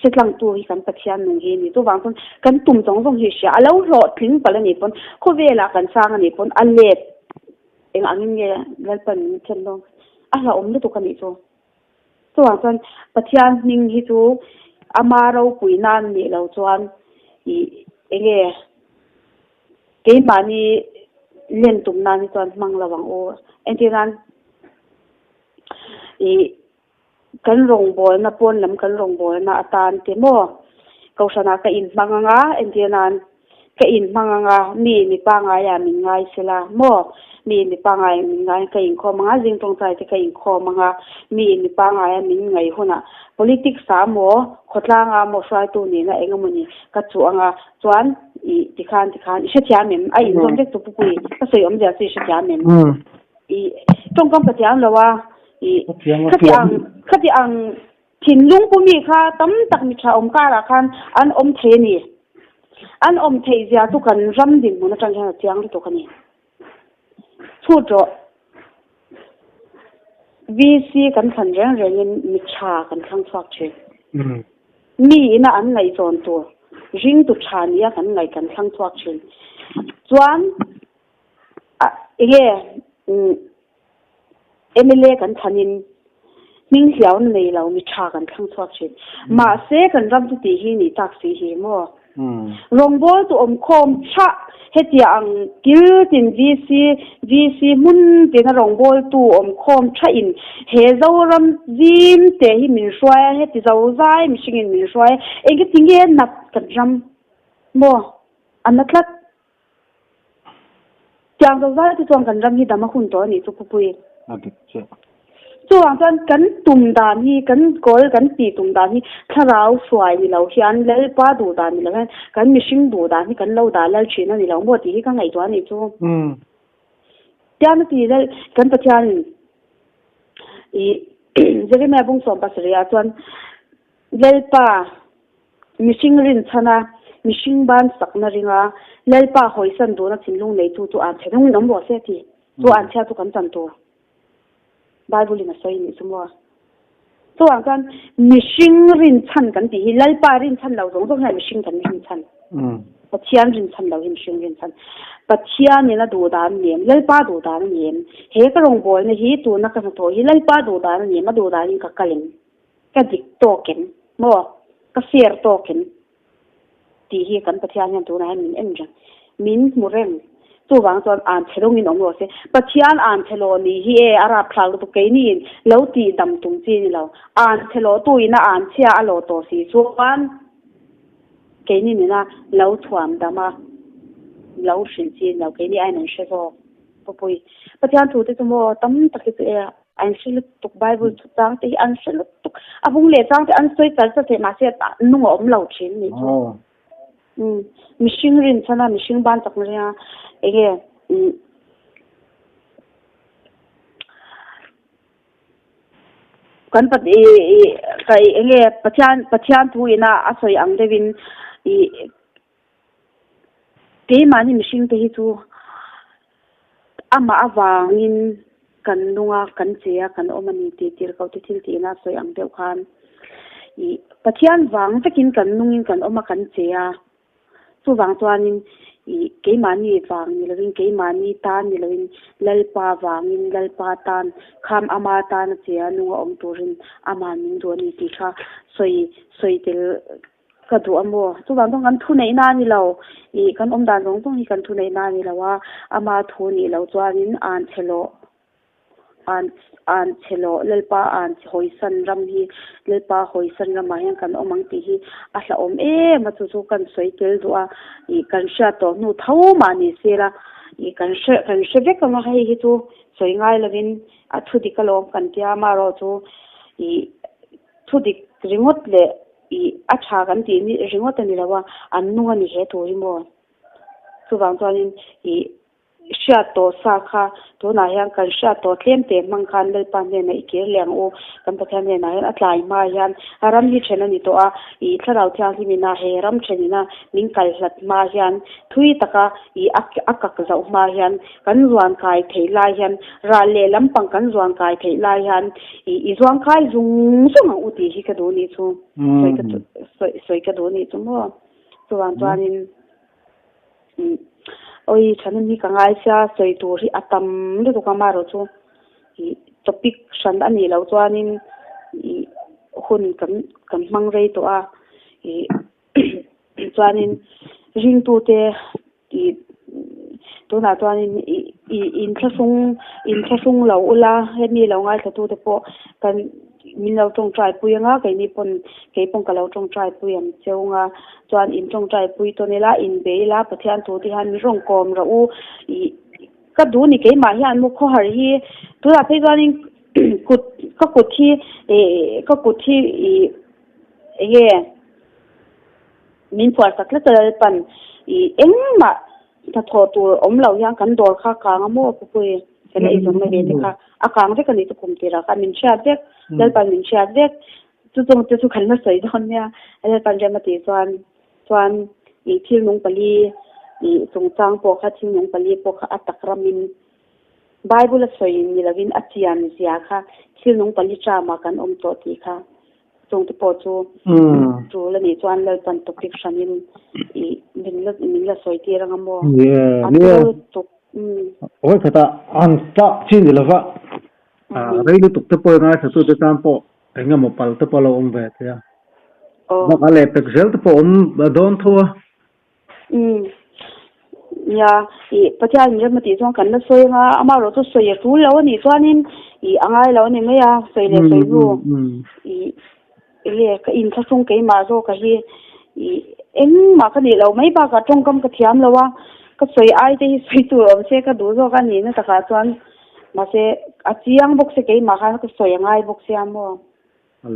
hre tlangtu hi kan Pathian nung hi a ni. Chuvang chuan kan tum zawng zawng hi hria a lo hlawhtling palh a nih pawn khawvelah kan sang a nih pawn a let eng angin nge Lalpan min then dawn a hlauhawm lutuk a nih chu. Chuvang chuan Pathian hming hi chu ama ropui nan nih loh chuan ih enge Keimahni len tum nan hi chuan hmang lo ang u. Entir nan ih kan rawngbawlna pawn lam kan rawngbawlna atan te maw kohhranah ka inhmang ang a, entir nan ka inhmang ang a, mi mi pangngai ah min ngai sela maw mi mi pangngai ah min ngai ka inkhawm ang a, zing tawngtai te ka inkhawm ang a, mi mi pangngai ah min ngaih hunah politics ah maw khawtlang ah maw hruaitu nihna eng emawni ka chuh ang a. Chuan i tikhan tikhan i hrethiam em? A inzawm vek chu pupui ka sawi awmzia chu i hrethiam em? I tawngkam ka thiam lo a, i khati ang khati ang thinlung pu mi kha tam tak mi tha awm karah khan an awm thei a ni. An awm theih zia chu kan ram dinhmun atang hian a chiang lutuk a ni. Chhut rawh. VC kan thlan reng rengin mi tha kan thlang chhuak thin. Mi ina an ngaihzawn tur ringtu tha nia kan ngaih kan thlang chhuak thin. Chuan enge mla kan thlanin hming hliauna nei lo mi tha kan thlang chhuak thin. Mahse kan ram chu tih hi ni tak si hi maw? Rawngbâwl tu awmkhâwm chhah hetia ang kil tin VC VC hmun tina rawngbâwl tu awmkhâwm thahin he Zoram zim te hi min hruai a, heti zozai mihringin min hruai a, engti nge nat kan ram maw a na tlat. Tiang zozai te chuan kan ram hi dam a hun tawh a nih chu Pupui. A dik chiah. Chuvang chuan kan tum dan hi, kan kawl kan tih tum dan hi thlarau hruai ni lo hian, Lalpa duh dan ni lo hian kan mihring duh dan hi kan lo dah lal thin a ni lo maw tih hi ka ngaihtuah a nih chu. Tiang a ti lal kan Pathianin ih Jeremiah bung 17 ah chuan Lalpa mihring rinchhana. Mihring ban sakna ringa Lalpa hawisan duhna thinlung neitu chu an chhe nungin awm rawh se ti. Chu an chhia chu kan chan tur. Bible in a sawi nih chu maw. Chuvang chuan mihring rinchhan kan tih hi Lalpa rinchhan lo zawng zawng hian mihring kan rinchhan. Pathian rinchhan lo hi mihring rinchhan. Pathianin a duh dan a ni em? Lalpa duh dan a ni em? He ka rawngbawlna hi tuna ka hnathawh hi Lalpa duh dan a ni em? A duh danin ka kal em? Ka dik tawk em? Maw? Ka fair tawk em? Tih hi kan Pathian hian tunah hian min en reng, min hmu reng. Chuvang chuan an chhe dawngin awm rawh se. Pathian an chhe lawh ni hi e, a rapthlak lutuk keiniin lo tih dam tum chi a ni lo. An chhe lawh tu ina an chhia a lawh tawh si chuan keini nena lo thuam dam a, lo hrilh chi a ni lo. Keini aiin an hre zawk. Pawpui, Pathian thu te chu maw tam tak hi chu e an hre lutuk Bible thu chang te hi an hre lutuk a bung leh chang te an sawi char char theih mahse nung a awm lo thin a nih chu. Umm mihring rin chhan a mihring ban chak na ringa enge umm kan pat i i ka enge Pathian Pathian thu ina a sawi ang deuhin i Keimahni mihringte hi chu amah avangin kan nung a, kan che a, kan awm a ni tih tirhkohte thil tihna a sawi ang deuh khan ih Pathian vang vekin kan nungin kan awm a, kan che a. Chuvang chuanin ih keimahni vang ni lovin keimahni tan ni lovin Lalpa vangin Lalpa tan kham ama tan a che a, nunga awm turin amah min duh a ni tih kha sawi sawi tel Ka duh a maw? Chuvang chuan kan thuneihna a ni lo. Ih, kan awm dan zawng zawng hi kan thuneihna a ni lo a, ama thu nih loh chuanin an chhe lawh, an an chhe lawh, Lalpa an chhe hawisan ram hi, Lalpa hawisan ramah hian kan awm ang tih hi a hlauhawm em a, chu chu kan sawi tel duh a, ih kan hriat tawh hnu tho mah ni se la, ih kan hre kan hre vek ang a, hei hi chu sawi ngai lovin a thu dik alawm kan tia, amaherawhchu ih thu dik ringawt leh Ih, a tha kan tih ni ringawt a ni lo a, an nung a ni he tur hi maw? Chuvang chuanin ih, hriat tawh sa kha tunah hian kan hriat tawh tlem te hmang khan Lalpa hnenah i kir leh ang u, kan Pathian hnenah hian a tlai hma hian ram hi then a ni tawh a, ih, Thlarau Thianghlimina he ram thenina min kal hlat hma hian thui taka ih a a kak zauh hma hian kan zuan kai theih lai hian ral leh lampang kan zuan kai theih lai hian I i zuang khai zung zung ang u tih hi ka duh nih chu. Sawi ka sawi sawi ka duh nih chu maw. Chuvang chuanin umm awi thanem hi ka ngai sia sawi tur hi a tam lutuk a marawh chu ih topic hran a nih loh chuanin ih hun kan kan hmang rei tawh a ih chuanin ringtute Ih tunah chuanin ih ih inthlahrung inthlahrung lo ula hemi lo ngaithlatute pawh kan min lo tawngtai pui anga keini pawn kei pawn ka lo tawngtai pui ang cheu anga chuan in tawngtai pui tawn ila inbei ila Pathian thu te hian min rawn kawm rawh u ih ka duh ni keimah hian maw khawhar hi tunah phei chuanin kut ka kut hi ih ka kut hi ih eng nge. Min phuar sak tlat a Lalpan i engmah hnathawh tur awm lo hian kan dawr kha a kang a maw Pupui kan ei zawmna ve te kha a kang vek a ni chu kum tirah khan min hriat vek Lalpan min hriat vek chu chung te chu kan la sawi dawn nia Lalpan rem a tih chuan chuan i thil nung pali i chungchang pawh kha thil nung pali pawh kha a tak ramin Bible a sawi ni lovin a chian zia kha thil nung pali tramah kan awm tawh tih kha Chung te pawh chu tul a nih chuan Lalpan topic hranin i min la min la sawi tir anga maw? A tul tuk. Hawi khatah han tlak chi ni lova rei lutuk te pawh ngaithla tu te tan pawh eng emaw pal te pawh a lo awm ve thei a. Bak a lehpek zel te pawh awm dawn tho a. Umm nia ih Pathian in rem a tih chuan kan la sawi anga amaherawh chu sawi a tul lo a nih chuanin ih a ngai lo a ni mai a sawi leh sawi hnu ih enge ka inthlahrung keimah zawk a hi ih engmah ka nih loh mai bakah tawngkam ka thiam lo a ka sawi ai te hi sawi tur awm se ka duh zawk a nihna takah chuan mahse a chiang bawk se keimah khan ka sawi a ngai bawk sia maw. A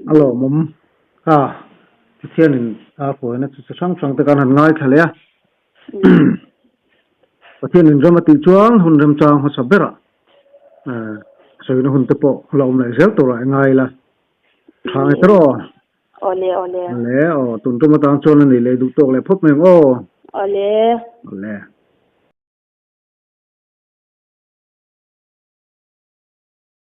A lawmawm a, Pathianin a pawina chu chi hrang hrang te kan han ngaithla leh a. Pathianin rem a tih chuan hun remchang hmasa berah sawina hun te pawh la awm leh zel turah i ngai ila. Tha nge tawh aw. Awle, awle. Awle, aw, tun tum atang chuan a nih leh duh tawk leh phawt mai ang aw. Awle. Awle.